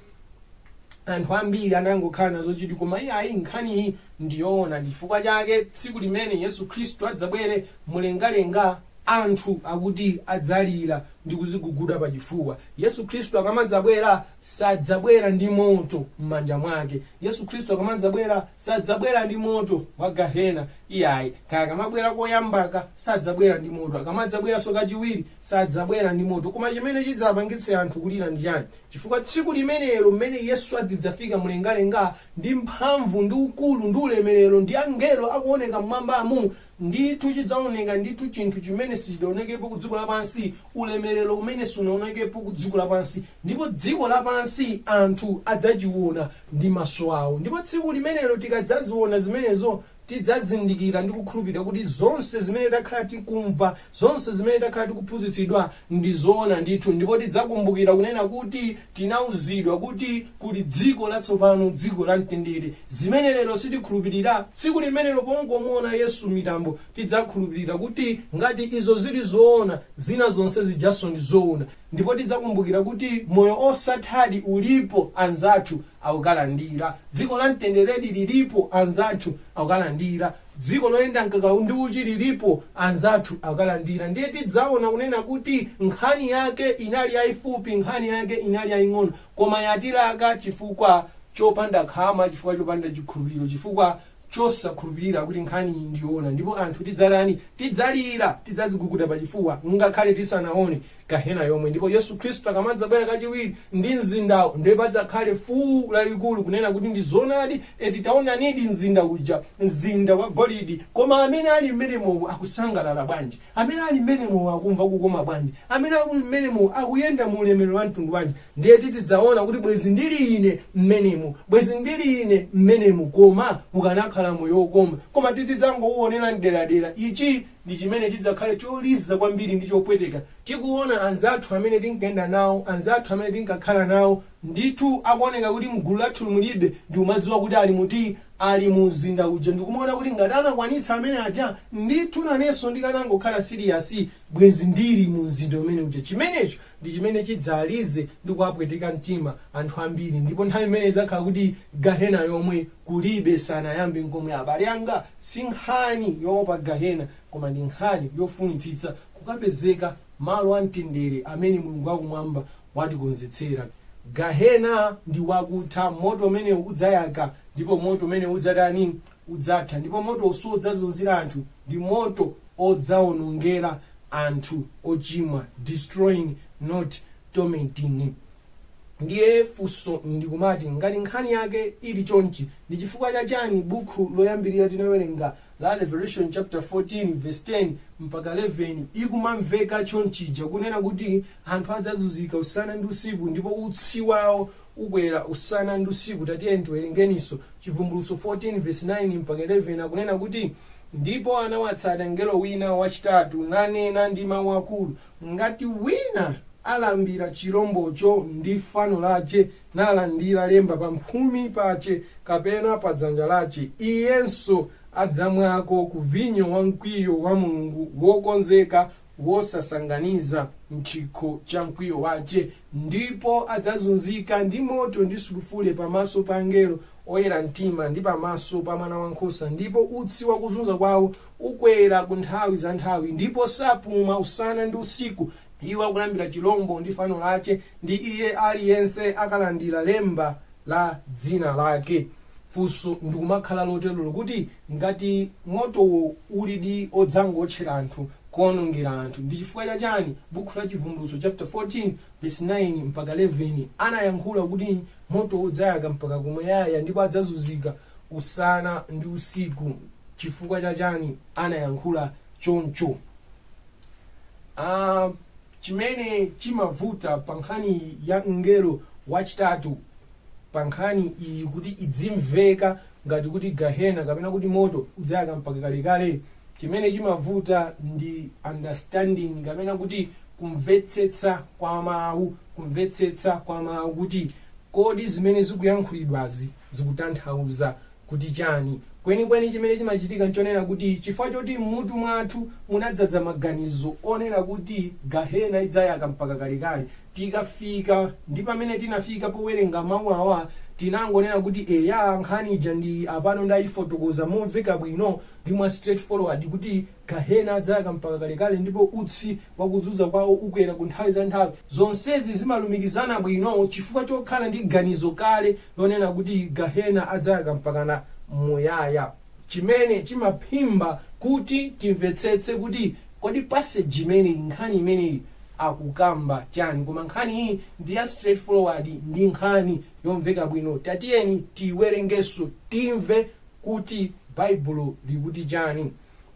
anthu ambiri anangokhala nazo chidwi. Koma iyayi, nkhaniyi ndiyoona. Chifukwa chake tsiku limene Yesu Khristu adzabwere mlengalenga, anthu akuti adzalira ndi kuziguguda pachifuwa. Yesu Khristu akamadzabwera, sadzabwera ndi moto m'manja mwake. Yesu Khristu akamadzabwera, sadzabwera ndi moto wa gahena iyayi. Kaya akamabwera koyambaka sadzabwera ndi moto, akamadzabweranso kachiwiri sadzabwera ndi moto. Koma chimene chidzapangitse anthu kulira ndi chani? Chifukwa tsiku limenelo mmene Yesu adzidzafika mlengalenga ndi mphamvu ndi ukulu ndi ulemerero ndi angelo akuoneka mmwambamu, ndithu chidzaoneka ndithu chinthu chimene sichidaonekepo ku dziko lapansi, ulemerero umene sunaonekepo ku dziko lapansi, ndipo dziko lapansi anthu adzachiona ndi maso awo. Ndipo tsiku limenelo tikadzaziona zimenezo, tidzazindikira ndi kukhulupirira kuti zonse zimene takhala tikumva, zonse zimene takhala tikuphunzitsidwa ndi zoona ndithu. Ndipo tidzakumbukira kunena kuti tinauzidwa kuti kuli dziko latsopano, dziko la mtendere. Zimene lero sitikhulupirira, tsiku limenelo pongomuona Yesu mitambo tidzakhulupirira kuti ngati izo zili zoona, zina zonse zijanso ndi zoona. Ndipo tidzakumbukira kuti moyo osathadi ulipo, anzathu akukalandira. Dziko la mtenderedi lilipo, anzathu akukalandira. Dziko loyenda mkaka ndi uchi lilipo, anzathu akukalandira. Ndiye tidzaona kunena kuti nkhani yake inali yayifupi, nkhani yake inali yaying'ono, koma yatilaka chifukwa chopanda khama, chifukwa chopanda chikhulupiriro, chifukwa chosakhulupirira kuti nkhani iyi ndiyoona. Ndipo anthu tidzalani? Tidzalira, tidzadziguguda pachifuwa ngakhale tisanaone gahena yomwe. Ndipo Yesu Khristu akamadzabwera kachiwiri ndi mzindawo, ndiye padzakhale fuwu lalikulu kunena kuti ndi zoonadi, titaonanidi mzinda uja, mzinda wa golidi. Koma amene ali mmenemowo akusangalala bwanji? Amene ali mmenemowo akumva kukoma bwanji? Amene ali mmenemo akuyenda mu ulemerero wa mtundu wanji? Ndiye tizidzaona kuti bwezi ndili ine mmenemo, bwezi ndili ine mmenemo, koma ukanakhala moyo wokoma. Koma tizidzangouonera mderadera. Ichi ndi chimene chidzakhale choliza kwambiri ndi chopweteka, tikuona anzathu amene tinkayenda nawo, anzathu amene tinkakhala nawo, ndithu akuoneka kuti mgulu lathu mulibe, ndi umadziwa kuti ali muti, ali mu mzinda uja, ndikumaona kuti ngati anakwanitsa amene aja, ndithu nanenso ndikanangokhala serious, bwezi ndili mu mzinda umene uja. Chimenecho ndi chimene chidzalize ndi kuwapweteka mtima anthu ambiri. Ndipo nthawi imene idzakhala kuti gahena yomwe kulibe, sanayambe nkomwe. Abale anga, si nkhani yoopa gahena, koma ndi nkhani yofunitsitsa kukapezeka malo amtendere amene Mulungu wakumwamba watikonzetsera. Gahena ndi wakutha, moto umene udzayaka, ndipo moto umene udzatani? Udzatha. Ndipo moto sudzazunzira anthu, ndi moto odzawonongera anthu ochimwa, destroying, not tormenting. Ndiye funso ndikumati, ngati nkhani yake ili chonchi, ndi chifukwa chachani buku loyambirira tinawerenga la Revelation chapter 14 verse 10 mpaka 11 ikumamveka chonchija, kunena kuti anthu adzazunzika usana ndi usiku ndipo utsi wawo ukwera usana ndi usiku? Tatiyeni tiwerengeninso Chivumbulutso 14 verse 9 mpaka 11. Akunena kuti, "Ndipo anawatsata mngelo wina wachitatu, nanena ndi mawu akulu, ngati wina alambira chirombocho ndi fano lache, nalandira lemba pamphumi pache kapena pa dzanja lache, iyenso adzamwako ku vinyo wa mkwiyo wa Mulungu, wokonzeka wosasanganiza mchikho cha mkwiyo wache, ndipo adzazunzika ndi moto ndi sulufule pamaso pa angelo oyera mtima ndi pamaso pa Mwana wankhosa, ndipo utsi wakuzunza kwawo ukwera ku nthawi za nthawi, ndipo sapuma usana ndi usiku iwo akulambira chilombo ndi fano lache, ndi iye aliyense akalandira lemba la dzina lake." Funso ndikumakhala loterolo kuti ngati motowo ulidi odzangotchera anthu, kuonongera anthu, ndi chifukwa chachani buku la Chivumbulutso chapter 14 verse 9 mpaka 11 anayankhula kuti moto udzayaka mpaka kumuyaya ndipo adzazunzika usana ndi usiku? Chifukwa chachani anayankhula choncho? Chimene chimavuta pa nkhani ya mngelo wachitatu, pa nkhani iyi kuti idzimveka ngati kuti gahena kapena kuti moto udzayaka mpaka kalekale, chimene chimavuta ndi understanding kapena kuti kumvetsetsa kwa mawu, kumvetsetsa kwa mawu kuti kodi zimene zikuyankhulidwazi zikutanthauza kuti chani kwenikweni. Chimene chimachitika nchonena kuti chifukwa choti mmutu mwathu munadzadza maganizo onena kuti gahena idzayaka mpaka kalekale, tikafika ndi pamene tinafika powerenga mawu awa, tinangonena kuti eya, nkhani ija ndi apano ndayifotokoza momveka bwino ndi mwa straightforward kuti gahena adzayaka mpaka kalekale ndipo utsi wakuzunza kwawo ukwera ku nthawi za nthawi. Zonsezi zimalumikizana bwino chifukwa chokhala ndi ganizo kale lonena kuti gahena adzayaka mpakana muyaya, chimene chimaphimba kuti timvetsetse kuti kodi passage imeneyi, nkhani imeneyi akukamba chani. Koma nkhani iyi ndi ya straightforward, ndi nkhani yomveka bwino. Tatiyeni tiyiwerengenso, timve kuti Baibulo likuti chani.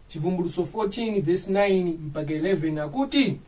Chivumbulutso 14 verse 9 mpaka 11 akuti,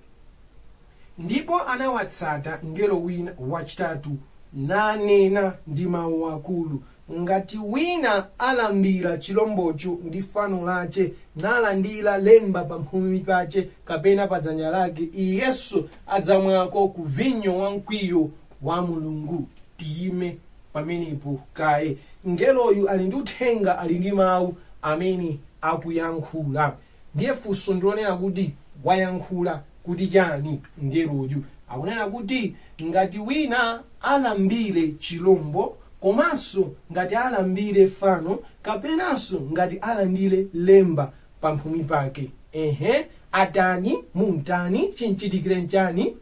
"Ndipo anawatsata mngelo wina wachitatu, nanena ndi mawu akulu, ngati wina alambira chilombocho ndi fano lache, nalandira lemba pamphumi pache kapena pa dzanja lake, iyenso adzamwako ku vinyo wa mkwiyo wa Mulungu." Tiyime pamenepo kaye. Mngeloyu ali ndi uthenga, ali ndi mawu amene akuyankhula. Ndiye funso ndilonena kuti wayankhula kuti chani mngeloyu? Akunena kuti ngati wina alambire chilombo, komanso ngati alambire fano, kapenanso ngati alandire lemba pamphumi pake, ehe, atani? Mumtani? Chinchitikire nchani?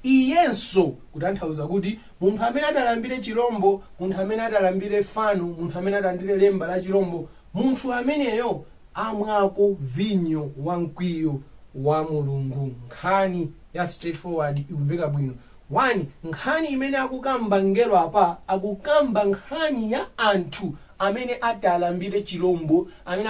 Iyenso, kutanthauza kuti munthu amene atalambire chilombo, munthu amene atalambire fano, munthu amene atalandire lemba la chilombo, munthu ameneyo amwako vinyo wa mkwiyo wa Mulungu. Nkhani ya straightforward, ikumveka bwino. 1, nkhani imene akukamba ngelo apa, akukamba nkhani ya anthu amene atalambire chilombo, amene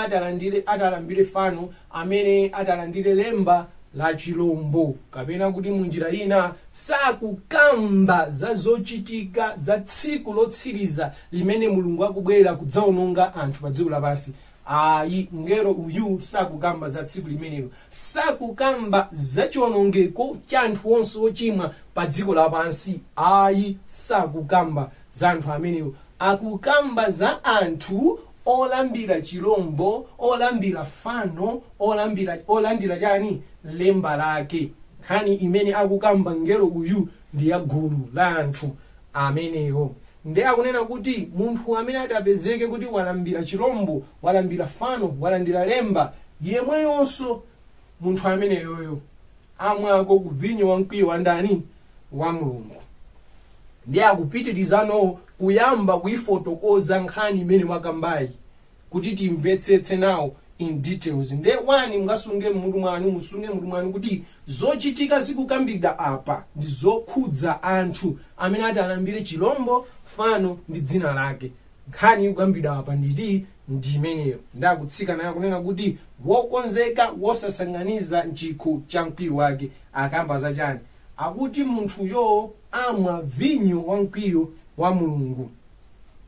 atalambire fano, amene atalandire lemba la chilombo. Kapena kuti munjira ina, sakukamba za zochitika za tsiku lotsiriza limene Mulungu akubwera kudzaononga anthu pa dziko lapansi, ayi. Ngelo uyu sakukamba za tsiku limenelo, sakukamba za chiwonongeko cha anthu onse ochimwa pa dziko lapansi, ayi. Sakukamba za anthu amenewo. Akukamba za anthu olambira chilombo, olambira fano, olandira chani? Lemba lake. Nkhani imene akukamba ngelo uyu ndi ya gulu la anthu amenewo. Ndi akunena kuti munthu amene atapezeke kuti walambira chilombo, walambira fano, walandira lemba, yemweyonso munthu ameneyoyo amwako ku vinyo wa mkwiyo wa ndani? Wa Mulungu. Ndi akupitirizano kuyamba kuifotokoza nkhani imene wakambayi kuti timvetsetse nawo in details. Nde 1, mungasunge mmutu mwanu, musunge mmutu mwanu kuti zochitika zikukambidwa apa ndi zokhudza anthu amene atalambire chilombo, fano ndi dzina lake. Nkhani ikukambidwa apa nditi ndi imeneyo. Ndakutsika nayo kunena kuti wokonzeka wosasanganiza mchikho cha mkwiyo wake. Akamba zachani? Akuti munthuyo amwa vinyo wa mkwiyo wa Mulungu.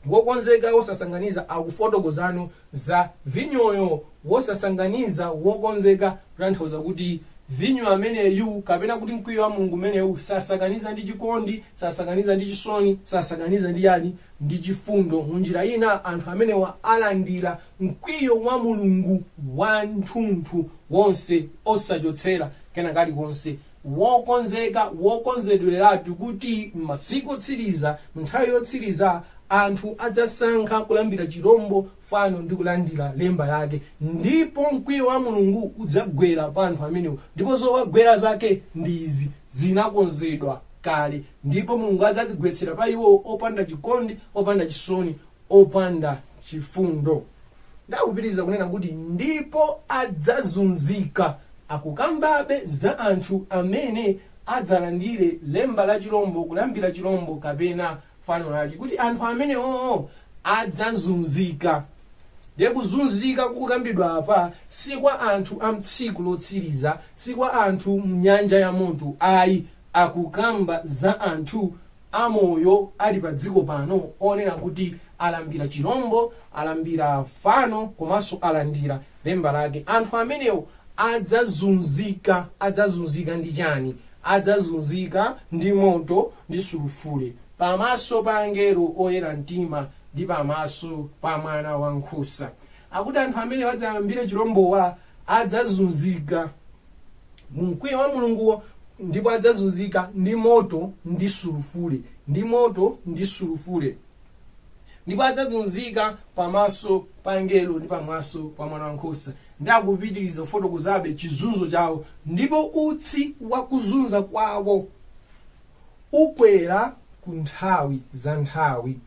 Wokonzeka wosasanganiza, akufotokozano za vinyoyo. Wosasanganiza, wokonzeka, kutanthauza kuti vinyo ameneyu, kapena kuti mkwiyo wa Mulungu umenewu, sasakaniza ndi chikondi, sasakaniza ndi chisoni, sasakaniza ndi yani? Ndi chifundo. Munjira ina, anthu amenewa alandira mkwiyo wa Mulungu wanthunthu wonse, osachotsera kena kalikonse. Wokonzeka, wokonzedwereratu kuti m'masiku otsiriza, nthawi yotsiriza, anthu adzasankha kulambira chirombo, fano ndi kulandira lemba lake, ndipo mkwiyo wa Mulungu udzagwera pa anthu amenewo, ndipo zowagwera zake ndi izi, zinakonzedwa kale, ndipo Mulungu adzazigwetsera pa iwo opanda chikondi, opanda chisoni, opanda chifundo. Ndakupitiriza kunena kuti ndipo adzazunzika. Akukambabe za anthu amene adzalandire lemba la chilombo, kulambira chilombo kapena fano lake, kuti anthu amenewo adzazunzika. Ndiye kuzunzika kukukambidwa apa si kwa anthu a mtsiku lotsiriza, si kwa anthu mnyanja ya moto, ayi. Akukamba za anthu amoyo ali pa dziko pano onena kuti alambira chirombo, alambira fano, komanso alandira lemba lake. Anthu amenewo adzazunzika. Adzazunzika ndi chani? Adzazunzika ndi moto ndi sulufule pamaso pa angelo oyera mtima ndi pamaso pa Mwana wankhosa. Akuti anthu amene adzalambire chirombowa adzazunzika mu mkwiyo wa Mulunguwo, ndipo adzazunzika ndi moto ndi sulufule, ndi moto ndi sulufule, ndipo adzazunzika pamaso pa angelo ndi pamaso pa Mwana wankhosa. Ndi akupitiriza kufotokozabe chizunzo chawo: ndipo utsi wakuzunza kwawo ukwera ku nthawi za nthawi.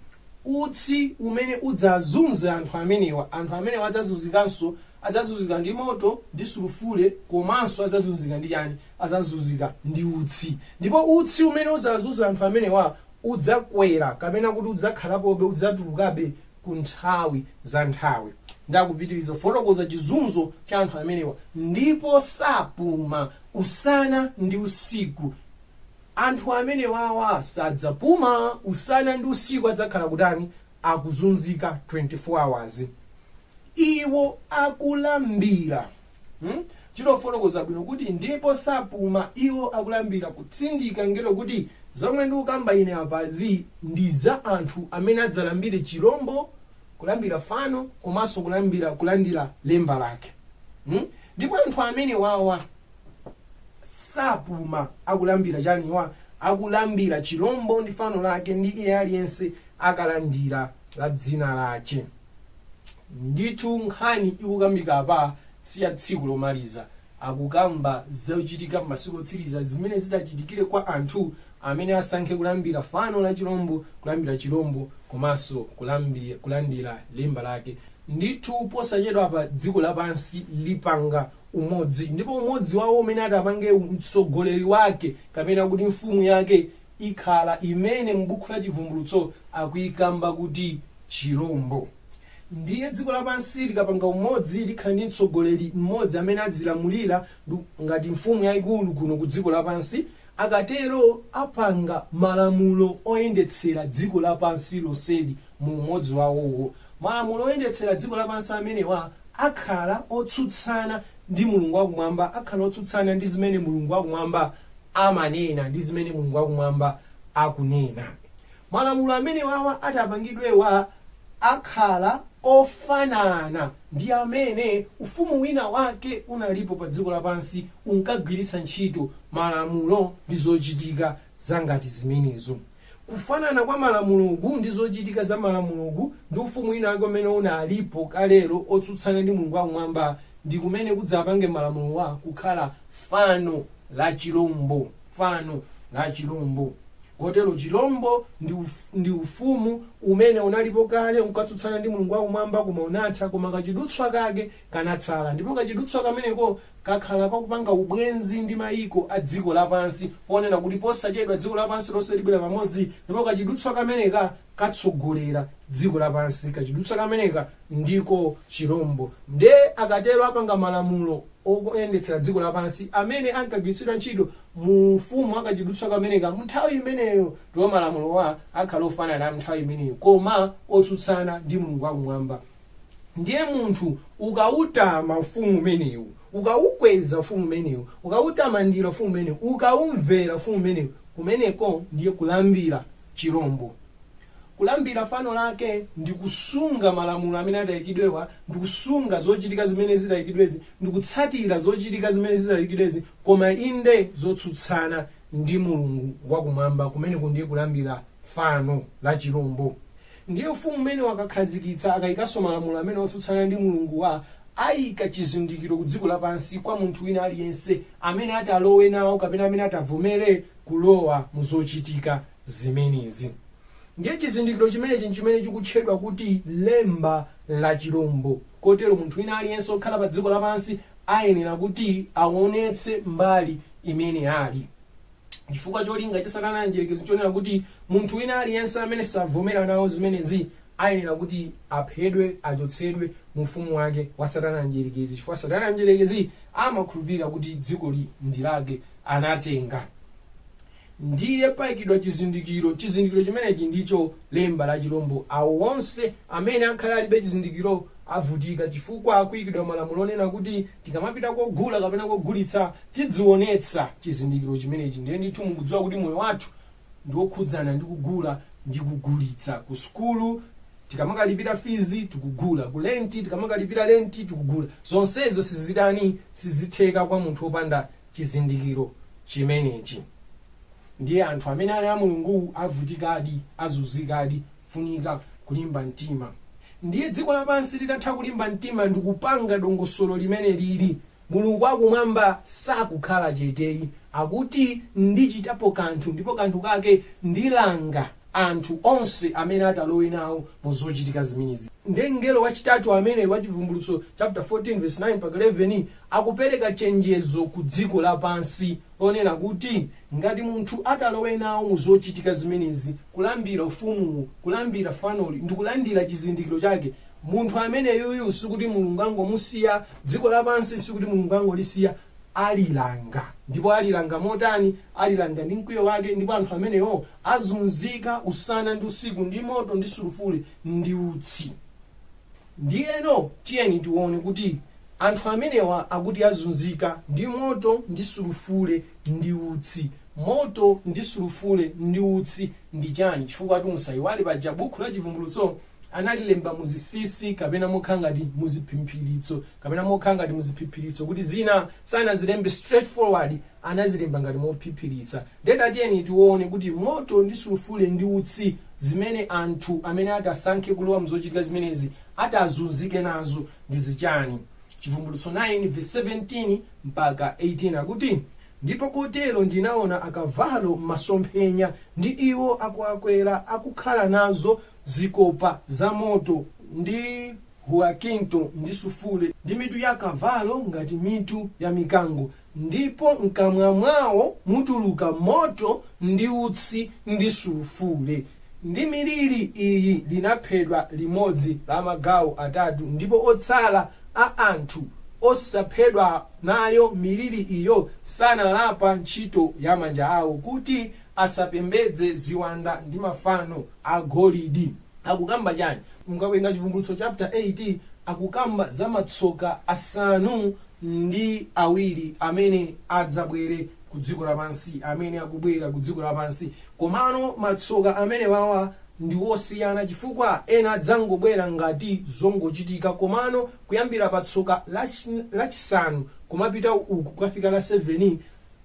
Utsi umene udzazunze anthu amenewa, anthu amenewa adzazunzikanso, adzazunzika ndi moto ndi sulufule, komanso adzazunzika ndi chani? Adzazunzika ndi utsi. Ndipo utsi umene udzazunza anthu amenewa udzakwera, kapena kuti udzakhalapobe, udzatulukabe ku nthawi za nthawi. Ndakupitiriza kufotokoza chizunzo cha anthu amenewa: ndipo sapuma usana ndi usiku. Anthu amenewawa sadzapuma usana ndi usiku, adzakhala kutani? Akuzunzika 24 hours, iwo akulambira. Chitofotokoza bwino kuti ndipo sapuma iwo akulambira, kutsindika ngelo kuti zomwe ndikukamba ine apazi ndi za anthu amene adzalambire chirombo, kulambira fano, komanso kulandira lemba lake. Ndipo anthu amene wawa Sapuma akulambira chaniwa? Akulambira chilombo ndi fano lake, ndi iye aliyense akalandira la dzina lake. Ndithu nkhani ikukambika apa si ya tsiku lomaliza. Akukamba zochitika m'masiku otsiriza zimene zidachitikire kwa anthu amene asankhe kulambira fano la chilombo, kulambira chilombo komanso kulandira lemba lake. Ndithu posachedwa pa dziko lapansi lipanga umodzi, ndipo umodzi wawo umene atapange mtsogoleri wake kapena kuti mfumu yake ikhala imene m'buku la Chivumbulutso akuyikamba kuti chilombo. Ndiye dziko lapansi likapanga umodzi likhala ndi mtsogoleri mmodzi amene adzilamulira ngati mfumu yayikulu kuno ku dziko lapansi. Akatero apanga malamulo oyendetsera dziko lapansi lonseli mu umodzi wawowo. Malamulo oyendetsera dziko lapansi amenewa akhala otsutsana ndi Mulungu wakumwamba, akhala otsutsana ndi zimene Mulungu wakumwamba amanena ndi zimene Mulungu wakumwamba akunena. Malamulo amenewawa atapangidwewa akhala ofanana ndi amene ufumu wina wake unalipo pa dziko lapansi unkagwiritsa ntchito malamulo ndi zochitika zangati zimenezo. Kufanana kwa malamuloku ndi zochitika za malamuloku ndi ufumu wina wake umene unalipo kalero otsutsana ndi Mulungu wakumwamba ndi kumene kudzapange malamulowa kukhala fano la chilombo, fano la chilombo. Kotero chilombo ndi ufumu umene unalipo kale unkatsutsana ndi Mulungu wakumwamba, koma unatha, koma kachidutswa kake kanatsala, ndipo kachidutswa kameneko kakhala kakupanga ubwenzi ndi mayiko a dziko lapansi, ponena kuti posachedwa dziko lapansi lonse libwera pamodzi, ndipo kachidutswa kameneka katsogolera dziko lapansi. Kachidutswa kameneka ndiko chilombo. Nde akatero apanga malamulo oyendetsera dziko lapansi amene ankagwiritsidwa ntchito mu ufumu akachidutswa kameneka mu nthawi imeneyo, ndipo malamulowa akhala ofanana nthawi imeneyo koma otsutsana ndi Mulungu wakumwamba. Ndiye munthu ukautama ufumu umenewu, ukaukweza ufumu umenewu, ukautamandira ufumu umenewu, ukaumvera ufumu umenewu, kumeneko ndiye kulambira chilombo. Kulambira fano lake ndi kusunga malamulo amene atayikidwewa, ndi kusunga zochitika zimene zitayikidwezi, ndi kutsatira zochitika zimene zitayikidwezi, koma inde zotsutsana ndi Mulungu wakumwamba. Kumeneko ndiye kulambira fano la chilombo. Ndiye ufumu umene wakakhazikitsa, akayikanso malamulo amene otsutsana ndi Mulungu wa ayika chizindikiro ku dziko lapansi kwa munthu wina aliyense amene atalowe nawo kapena amene atavomere kulowa mu zochitika zimenezi. Ndiye chizindikiro chimenechi nchimene chikutchedwa kuti lemba la chilombo. Kotero munthu wina aliyense okhala pa dziko lapansi ayenera kuti aonetse mbali imene ali, chifukwa cholinga cha Satana mdierekezi chonena kuti munthu wina aliyense amene savomera nawo zimenezi ayenera kuti aphedwe, achotsedwe mu ufumu wake wa Satana mdierekezi, chifukwa Satana mdierekezi amakhulupirira kuti dzikoli ndi lake, anatenga. Ndiye payikidwa chizindikiro. Chizindikiro chimenechi ndicho lemba la chilombo. Awo onse amene akhala alibe chizindikiro avutika, chifukwa akuyikidwa malamulo onena kuti tikamapita kogula kapena kogulitsa tidzionetsa chizindikiro chimenechi. Ndiye ndithu mukudziwa kuti moyo wathu ndi wokhudzana ndi kugula ndi kugulitsa. Ku sukulu tikamakalipira fizi tikugula, ku lenti tikamakalipira lenti tikugula. Zonsezo sizitani, sizitheka kwa munthu wopanda chizindikiro chimenechi. Ndiye anthu amene ali a Mulungu avutikadi, azunzikadi, funika kulimba mtima. Ndiye dziko lapansi litatha kulimba mtima ndi kupanga dongosolo limene lili, Mulungu wakumwamba sakukhala cheteyi, akuti ndichitapo kanthu, ndipo kanthu kake ndilanga anthu onse amene atalowe nawo mu zochitika zimenezi. Ndiye mngelo wachitatu amene wa Chivumbulutso chapter 14 verse 9 mpaka 11 akupereka chenjezo ku dziko lapansi lonena kuti ngati munthu atalowe nawo mu zochitika zimenezi, kulambira ufumuwu, kulambira fanoli ndi kulandira chizindikiro chake, munthu ameneyuyu sikuti Mulungu angomusiya, dziko lapansi sikuti Mulungu angolisiya, alilanga. Ndipo alilanga motani? Alilanga ndi mkwiyo wake, ndipo anthu amenewo azunzika usana ndi usiku ndi moto ndi sulufule ndi utsi. Ndiyeno tiyeni tione kuti anthu amenewa akuti azunzika ndi moto ndi sulufule ndi utsi. Moto ndi sulufule ndi utsi ndi chani? Chifukwa musayiwale paja buku la Chivumbulutso Analilemba muzinsinsi kapena mokhala ngati muziphiphiritso, kapena mokhala ngati muziphiphiritso, kuti zina sanazilembe straightforward, anazilemba ngati mophiphiritsa. Ndiye tatiyeni tione kuti moto ndi sulufule ndi utsi zimene anthu amene atasankhe kulowa mzochitika zimenezi atazunzike nazo ndi zichani. Chivumbulutso 9 verse 17 mpaka 18 akuti, "Ndipo kotero ndinaona akavalo m'masomphenya, ndi iwo akuakwera akukhala nazo zikopa za moto ndi huakinto ndi sufule, ndi mitu ya akavalo ngati mitu ya mikango, ndipo mkamwa mwawo mutuluka moto ndi utsi ndi sulufule. Ndi miliri iyi linaphedwa limodzi la magawo atatu, ndipo otsala a anthu osaphedwa nayo miliri iyo sanalapa ntchito ya manja awo, kuti asapembedze ziwanda ndi mafano agolidi." Akukamba chani? Mukawerenga Chivumbulutso chapter 8, akukamba za matsoka 7 amene adzabwere ku dziko lapansi, amene akubwera ku dziko lapansi. Komano matsoka amene wawa ndi osiyana, chifukwa ena adzangobwera ngati zongochitika, komano kuyambira pa tsoka lachisanu kumapita uku kukafika la 7,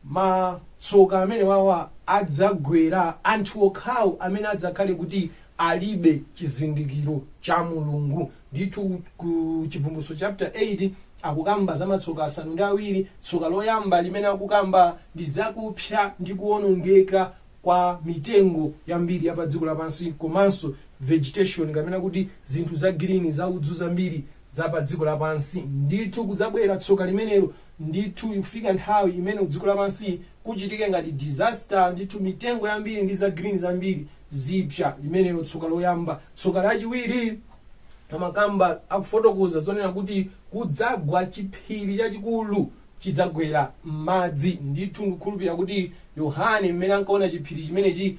matsoka amene wawa adzagwera anthu okhawo amene adzakhale kuti alibe chizindikiro cha Mulungu. Ndithu ku Chivumbulutso chapter 8 akukamba za matsoka 7. Tsoka loyamba limene akukamba ndi zakupsa ndi kuwonongeka kwa mitengo yambiri ya pa dziko lapansi, komanso vegetation, kapena kuti zinthu za green, za udzu zambiri za pa dziko lapansi. Ndithu kudzabwera tsoka limenelo. Ndithu ikufika nthawi imene dziko lapansi kuchitike ngati disaster. Ndithu mitengo yambiri ndi za green zambiri zipsa. Limenelo tsoka loyamba. Tsoka lachiwiri amakamba, akufotokoza zonena kuti kudzagwa chiphiri chachikulu, chidzagwera m'madzi. Ndithu ndikukhulupirira kuti Yohane mmene ankaona chiphiri chimenechi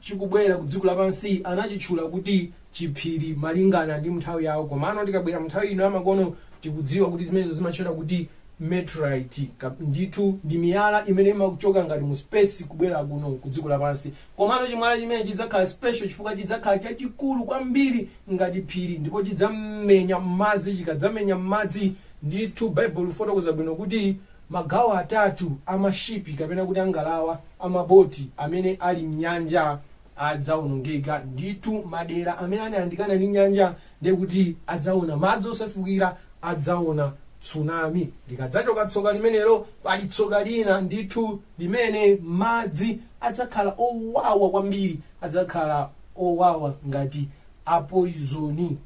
chikubwera ku dziko lapansi, anachitchula kuti chiphiri malingana ndi nthawi yawo. Komano tikabwera mu nthawi ino yamakono, tikudziwa kuti zimenezo zimatchedwa kuti meteorite. Ndithu ndi miyala imene imachoka ngati mu space kubwera kuno ku dziko lapansi. Komano chimwala chimene chidzakhala special chifukwa chidzakhala chachikulu kwambiri ngati phiri, ndipo chidzamenya m'madzi. Chikadzamenya m'madzi, ndithu Baibulo lifotokoza bwino kuti magawo atatu amashipi, kapena kuti angalawa, amaboti amene ali mnyanja adzawonongeka. Ndithu madera amene anayandikana ndi nyanja, ndiye kuti adzaona madzi osefukira, adzaona tsunami. Likadzachoka tsoka limenelo, pali tsoka lina ndithu limene madzi adzakhala owawa kwambiri, adzakhala owawa ngati apoizoni.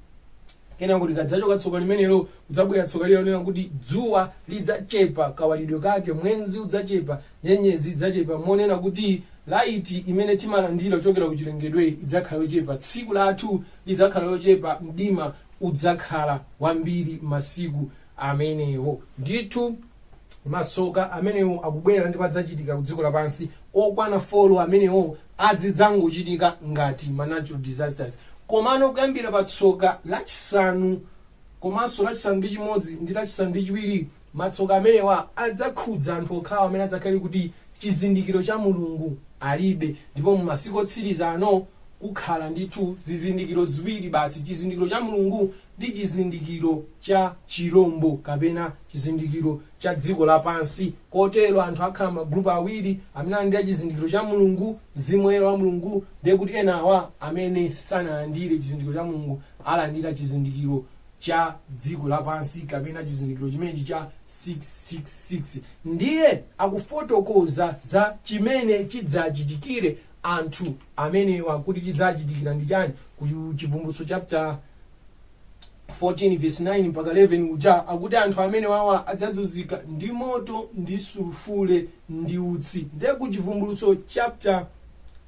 Kenako likadzachoka tsoka limenelo, kudzabwera tsoka lina lonena kuti dzuwa lidzachepa kawalidwe kake, mwezi udzachepa, nyenyezi idzachepa, monena kuti light imene timalandira kuchokera ku chilengedwe idzakhala yochepa, tsiku lathu lidzakhala lochepa, mdima udzakhala wambiri masiku amenewo. Ndithu matsoka amenewo akubwera ndipo adzachitika ku dziko lapansi okwana 4 amenewo, azidzangochitika ngati ma natural disasters. Komano kuyambira pa tsoka lachisanu, komanso lachisanu ndi chimodzi ndi lachisanu ndi chiwiri, matsoka amenewa adzakhudza anthu okhawo amene adzakhale kuti chizindikiro cha Mulungu alibe. Ndipo mu masiku otsiriza ano kukhala ndithu zizindikiro ziwiri basi, chizindikiro cha Mulungu ndi chizindikiro cha chirombo kapena chizindikiro cha dziko lapansi. Kotero anthu akhala magrupu awiri: amene alandira chizindikiro cha Mulungu, Mzimu Woyera wa Mulungu, ndiye kuti enawa amene sanalandire chizindikiro cha Mulungu alandira chizindikiro cha dziko lapansi kapena chizindikiro chimenechi cha 666. Ndiye akufotokoza za chimene chidzachitikire anthu amenewa, kuti chidzachitikira ndi chani. Ku Chivumbulutso chapter 14 verse 9 mpaka 11 uja akuti anthu amene wawa adzazunzika ndi moto ndi sulufule ndi utsi. Ndiye ku Chivumbulutso chapter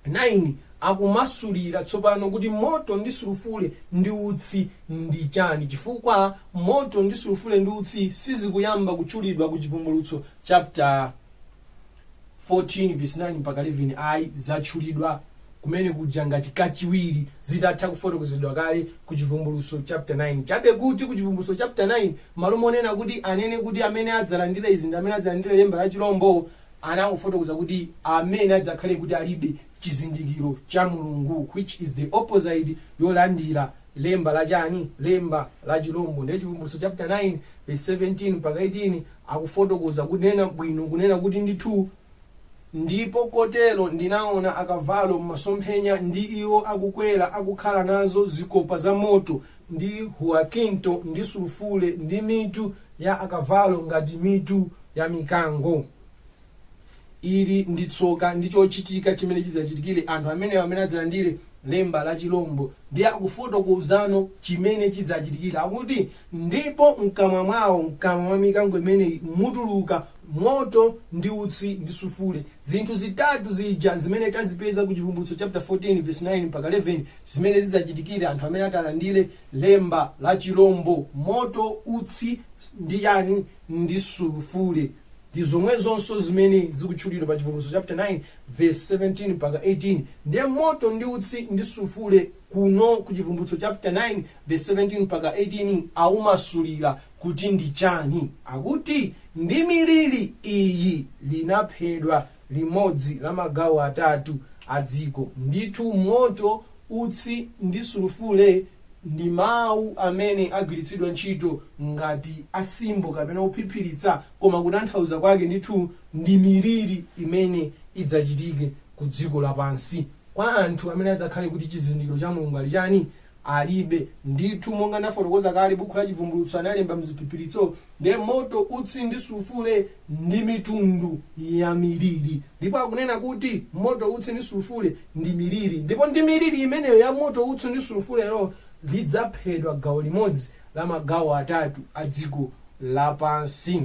9 akumasulira tsopano kuti moto ndi sulufule ndi utsi ndi chani, chifukwa moto ndi sulufule ndi utsi sizikuyamba kutchulidwa ku Chivumbulutso chapter 14 verse 9 mpaka 11 ayi. Zatchulidwa kumene kuja ngati kachiwiri, zitatha kufotokozedwa kale ku Chivumbulutso chapter 9. Chabe kuti ku Chivumbulutso chapter 9, malo monena kuti anene kuti amene adzalandira izi ndi amene adzalandira lemba la chilombo, anangofotokoza kuti amene adzakhale kuti alibe chizindikiro cha Mulungu, which is the opposite yolandira lemba la chilombo. lemba la chani? Lemba la chilombo. Ndiye Chivumbulutso chapter 9 verse 17 mpaka 18 akufotokoza kunena bwino, kunena kuti ndithu, "Ndipo kotero ndinaona akavalo m'masomphenya, ndi iwo akukwera akukhala nazo zikopa za moto ndi huakinto ndi sulufule, ndi mitu ya akavalo ngati mitu ya mikango." Ili ndi tsoka ndi chochitika chimene chidzachitikire anthu amenewo amene adzalandire lemba la chilombo. Ndiye akufotokozano chimene chidzachitikira, akuti, "Ndipo mkamwa mwawo, mkamwa mwa mikango imeneyi, mutuluka moto ndi utsi ndi sulufule." Zinthu zitatu zija zimene tazipeza ku Chivumbulutso chapter 14 verse 9 mpaka 11, zimene zidzachitikire anthu amene atalandire lemba la chilombo: moto, utsi ndi chani? Ndi sulufule. Ndi zomwezonso zimene zikutchulidwa pa Chivumbulutso chapter 9 verse 17 mpaka 18. Ndiye moto ndi utsi ndi sulufule kuno ku Chivumbulutso chapter 9 verse 17 mpaka 18 aumasulira kuti ndi chani? Akuti, "Ndi miliri iyi linaphedwa limodzi la magawo atatu a dziko." Ndithu moto, utsi ndi sulufule ndi mawu amene agwiritsidwa ntchito ngati asimbo kapena kuphiphiritsa, koma kutanthauza kwake ndithu ndi miliri imene idzachitike ku dziko lapansi kwa anthu amene adzakhale kuti chizindikiro cha Mulungu ali chani? Alibe. Ndithu monga ndafotokoza kale, buku la Chivumbulutso analemba mziphiphiritso. Ndiye moto, utsi ndi sulufule ndi mitundu ya miliri, ndipo akunena kuti moto, utsi ndi sulufule ndi miliri, ndipo ndi miliri imeneyo ya moto, utsi ndi sulufulero lidzaphedwa gawo limodzi la magawo atatu a dziko lapansi.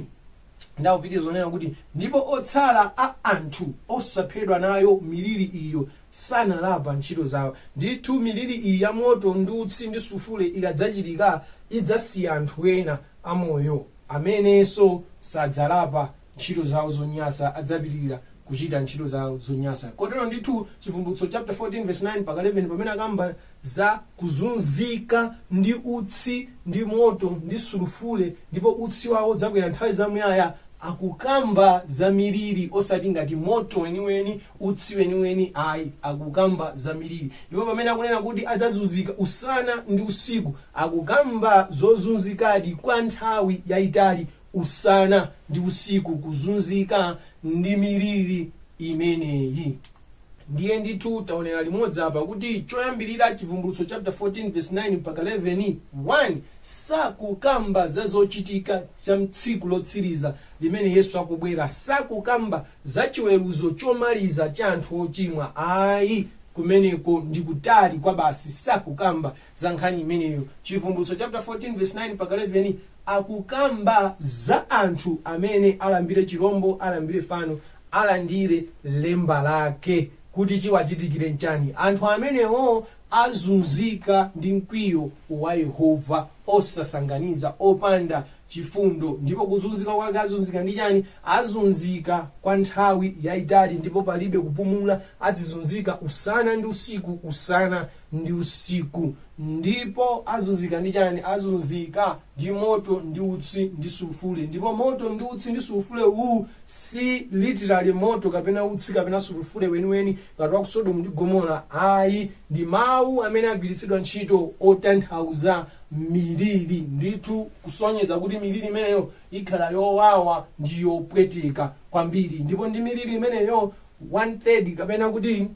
Ndakupitiriza zonena kuti, "Ndipo otsala a anthu osaphedwa nayo miliri iyo sanalapa ntchito zawo." Ndithu miliri iyi ya moto ndi utsi ndi sulufule ikadzachitika, idzasiya anthu ena amoyo amenenso sadzalapa ntchito zawo zonyasa, adzapitirira kuchita ntchito zawo zonyasa. Kotero ndithu Chivumbulutso chapter 14 verse 9 mpaka 11, pamene akamba za kuzunzika ndi utsi ndi moto ndi sulufule, ndipo utsi wawo udzakwera nthawi zamuyaya, akukamba za miliri, osati ngati moto weniweni, utsi weniweni ayi, akukamba za miliri. Ndipo pamene akunena kuti adzazunzika usana ndi usiku, akukamba zozunzikadi kwa nthawi yayitali, usana ndi usiku, kuzunzika ndi miliri imeneyi. Ndiye ndithu taonera limodzi apa kuti choyambirira, Chivumbulutso chapter 14 verse 9 mpaka 11, 1 sakukamba za zochitika za tsiku lotsiriza limene Yesu akubwera, sakukamba za chiweruzo chomaliza cha anthu ochimwa ayi, kumeneko ndi kutali kwa basi, sakukamba za nkhani imeneyo. Chivumbulutso chapter 14 verse 9 mpaka 11 akukamba za anthu amene alambire chirombo, alambire fano, alandire lemba lake, kuti chiwachitikire nchani. Anthu amenewo azunzika ndi mkwiyo wa Yehova osasanganiza, opanda chifundo. Ndipo kuzunzika kwake azunzika ndi chani? Azunzika kwa nthawi yayitali ndipo palibe kupumula, azizunzika usana ndi usiku, usana ndi usiku. Ndipo azunzika ndi chani? Azunzika ndi moto ndi utsi ndi sulufule. Ndipo moto ndi utsi ndi sulufule uwu si literally moto kapena utsi kapena sulufule weniweni ngati wa ku Sodomu ndi Gomora ayi, ndi mawu amene agwiritsidwa ntchito otanthauza miliri, ndithu kusonyeza kuti miliri imeneyo ikhala yowawa ndi yopweteka kwambiri. Ndipo ndi miliri imeneyo 1/3 kapena kuti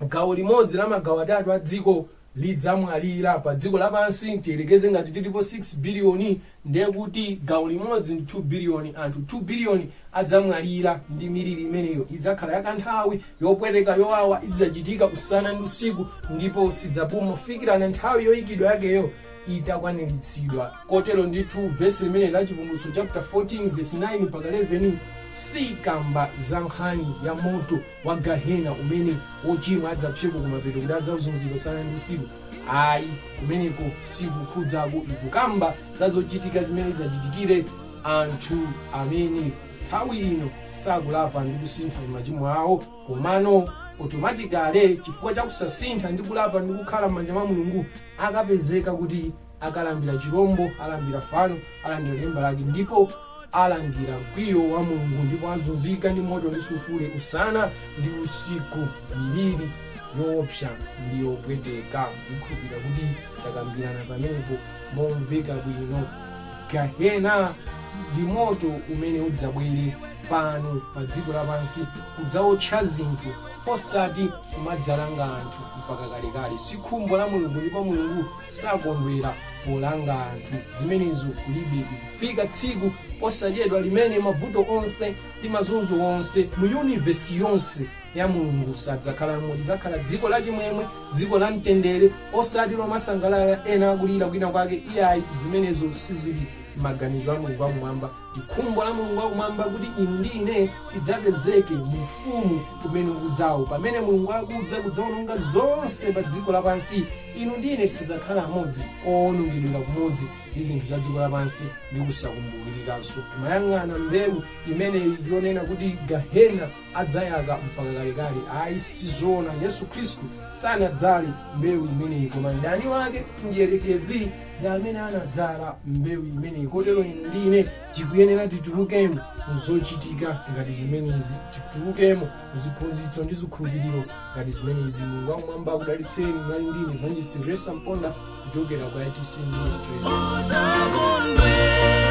gawo limodzi la magawo atatu a dziko lidzamwalira. Pa dziko lapansi tiyelekeze ngati tilipo 6 biliyoni, ndiye kuti gawo limodzi ndi 2 biliyoni, anthu 2 biliyoni adzamwalira ndi miliri imeneyo. Idzakhala yakanthawi, yopweteka, yowawa, idzachitika usana ndi usiku ndipo sidzapuma kufikirana nthawi yoyikidwa yakeyo itakwaniritsidwa. Kotero ndithu vesi limene la Chivumbulutso chapter 14 verse 9 mpaka 11 sikamba za nkhani ya moto wa gahena umene wochimwa adzapseko kumapeto kuti adzazunzika usana ndi usiku ayi, kumeneko sikukhudzako. Ikukamba za zochitika zimene zidzachitikire anthu amene nthawi ino sakulapa ndi kusintha machimo awo, komano automatically chifukwa cha kusasintha ndi kulapa ndi kukhala m'manja mwa Mulungu, akapezeka kuti akalambira chirombo, alambira fano, alandira lemba lake ndipo alandira mkwiyo wa Mulungu, ndipo azunzika ndi moto ndi sulufule usana ndi usiku, miliri Yoopsa ndi yopweteka. Ndikhulupirira kuti takambirana pamenepo momveka bwino. Gahena ndi moto umene udzabwere pano pa dziko lapansi kudzaotcha zinthu, osati kumadzalanga anthu mpaka kalekale. Si khumbo la Mulungu, ndipo Mulungu sakondwera polanga anthu. Zimenezo kulibe. Ikufika tsiku posachedwa limene mavuto onse ndi mazunzo onse mu universe yonse ya Mulungu sadzakhalamo. Lidzakhala dziko lachimwemwe, dziko la mtendere, osati lomasangalala ena akulira kwina kwake, iyayi. Zimenezo sizili maganizo a Mulungu wakumwamba. Ndi khumbo la Mulungu wakumwamba kuti inu ndi ine tidzapezeke mu ufumu umene ukudzawo. Pamene Mulungu akudza kudzawononga zonse pa dziko lapansi, inu ndi ine tisadzakhala amodzi owonongedwera kumodzi ndi zinthu za dziko lapansi ndi kusakumbukirikanso. Timayang'ana mbewu imeneyi yonena kuti gahena adzayaka mpaka kalekale. Ayi, sizoona. Yesu Khristu sanadzale mbewu imeneyi, koma mdani wake Mdierekezi ndi amene anadzala mbewu imeneyi. Kotero inu ndi ine tikuyenera titulukemo muzochitika ngati zimenezi, titulukemo muziphunzitso ndi zikhulupiriro ngati zimenezi. Mulungu wakumwamba akudalitseni. Mnali ndine Evangelist Grace Mponda kuchokera kwa ITC Ministries. Udzakondwera.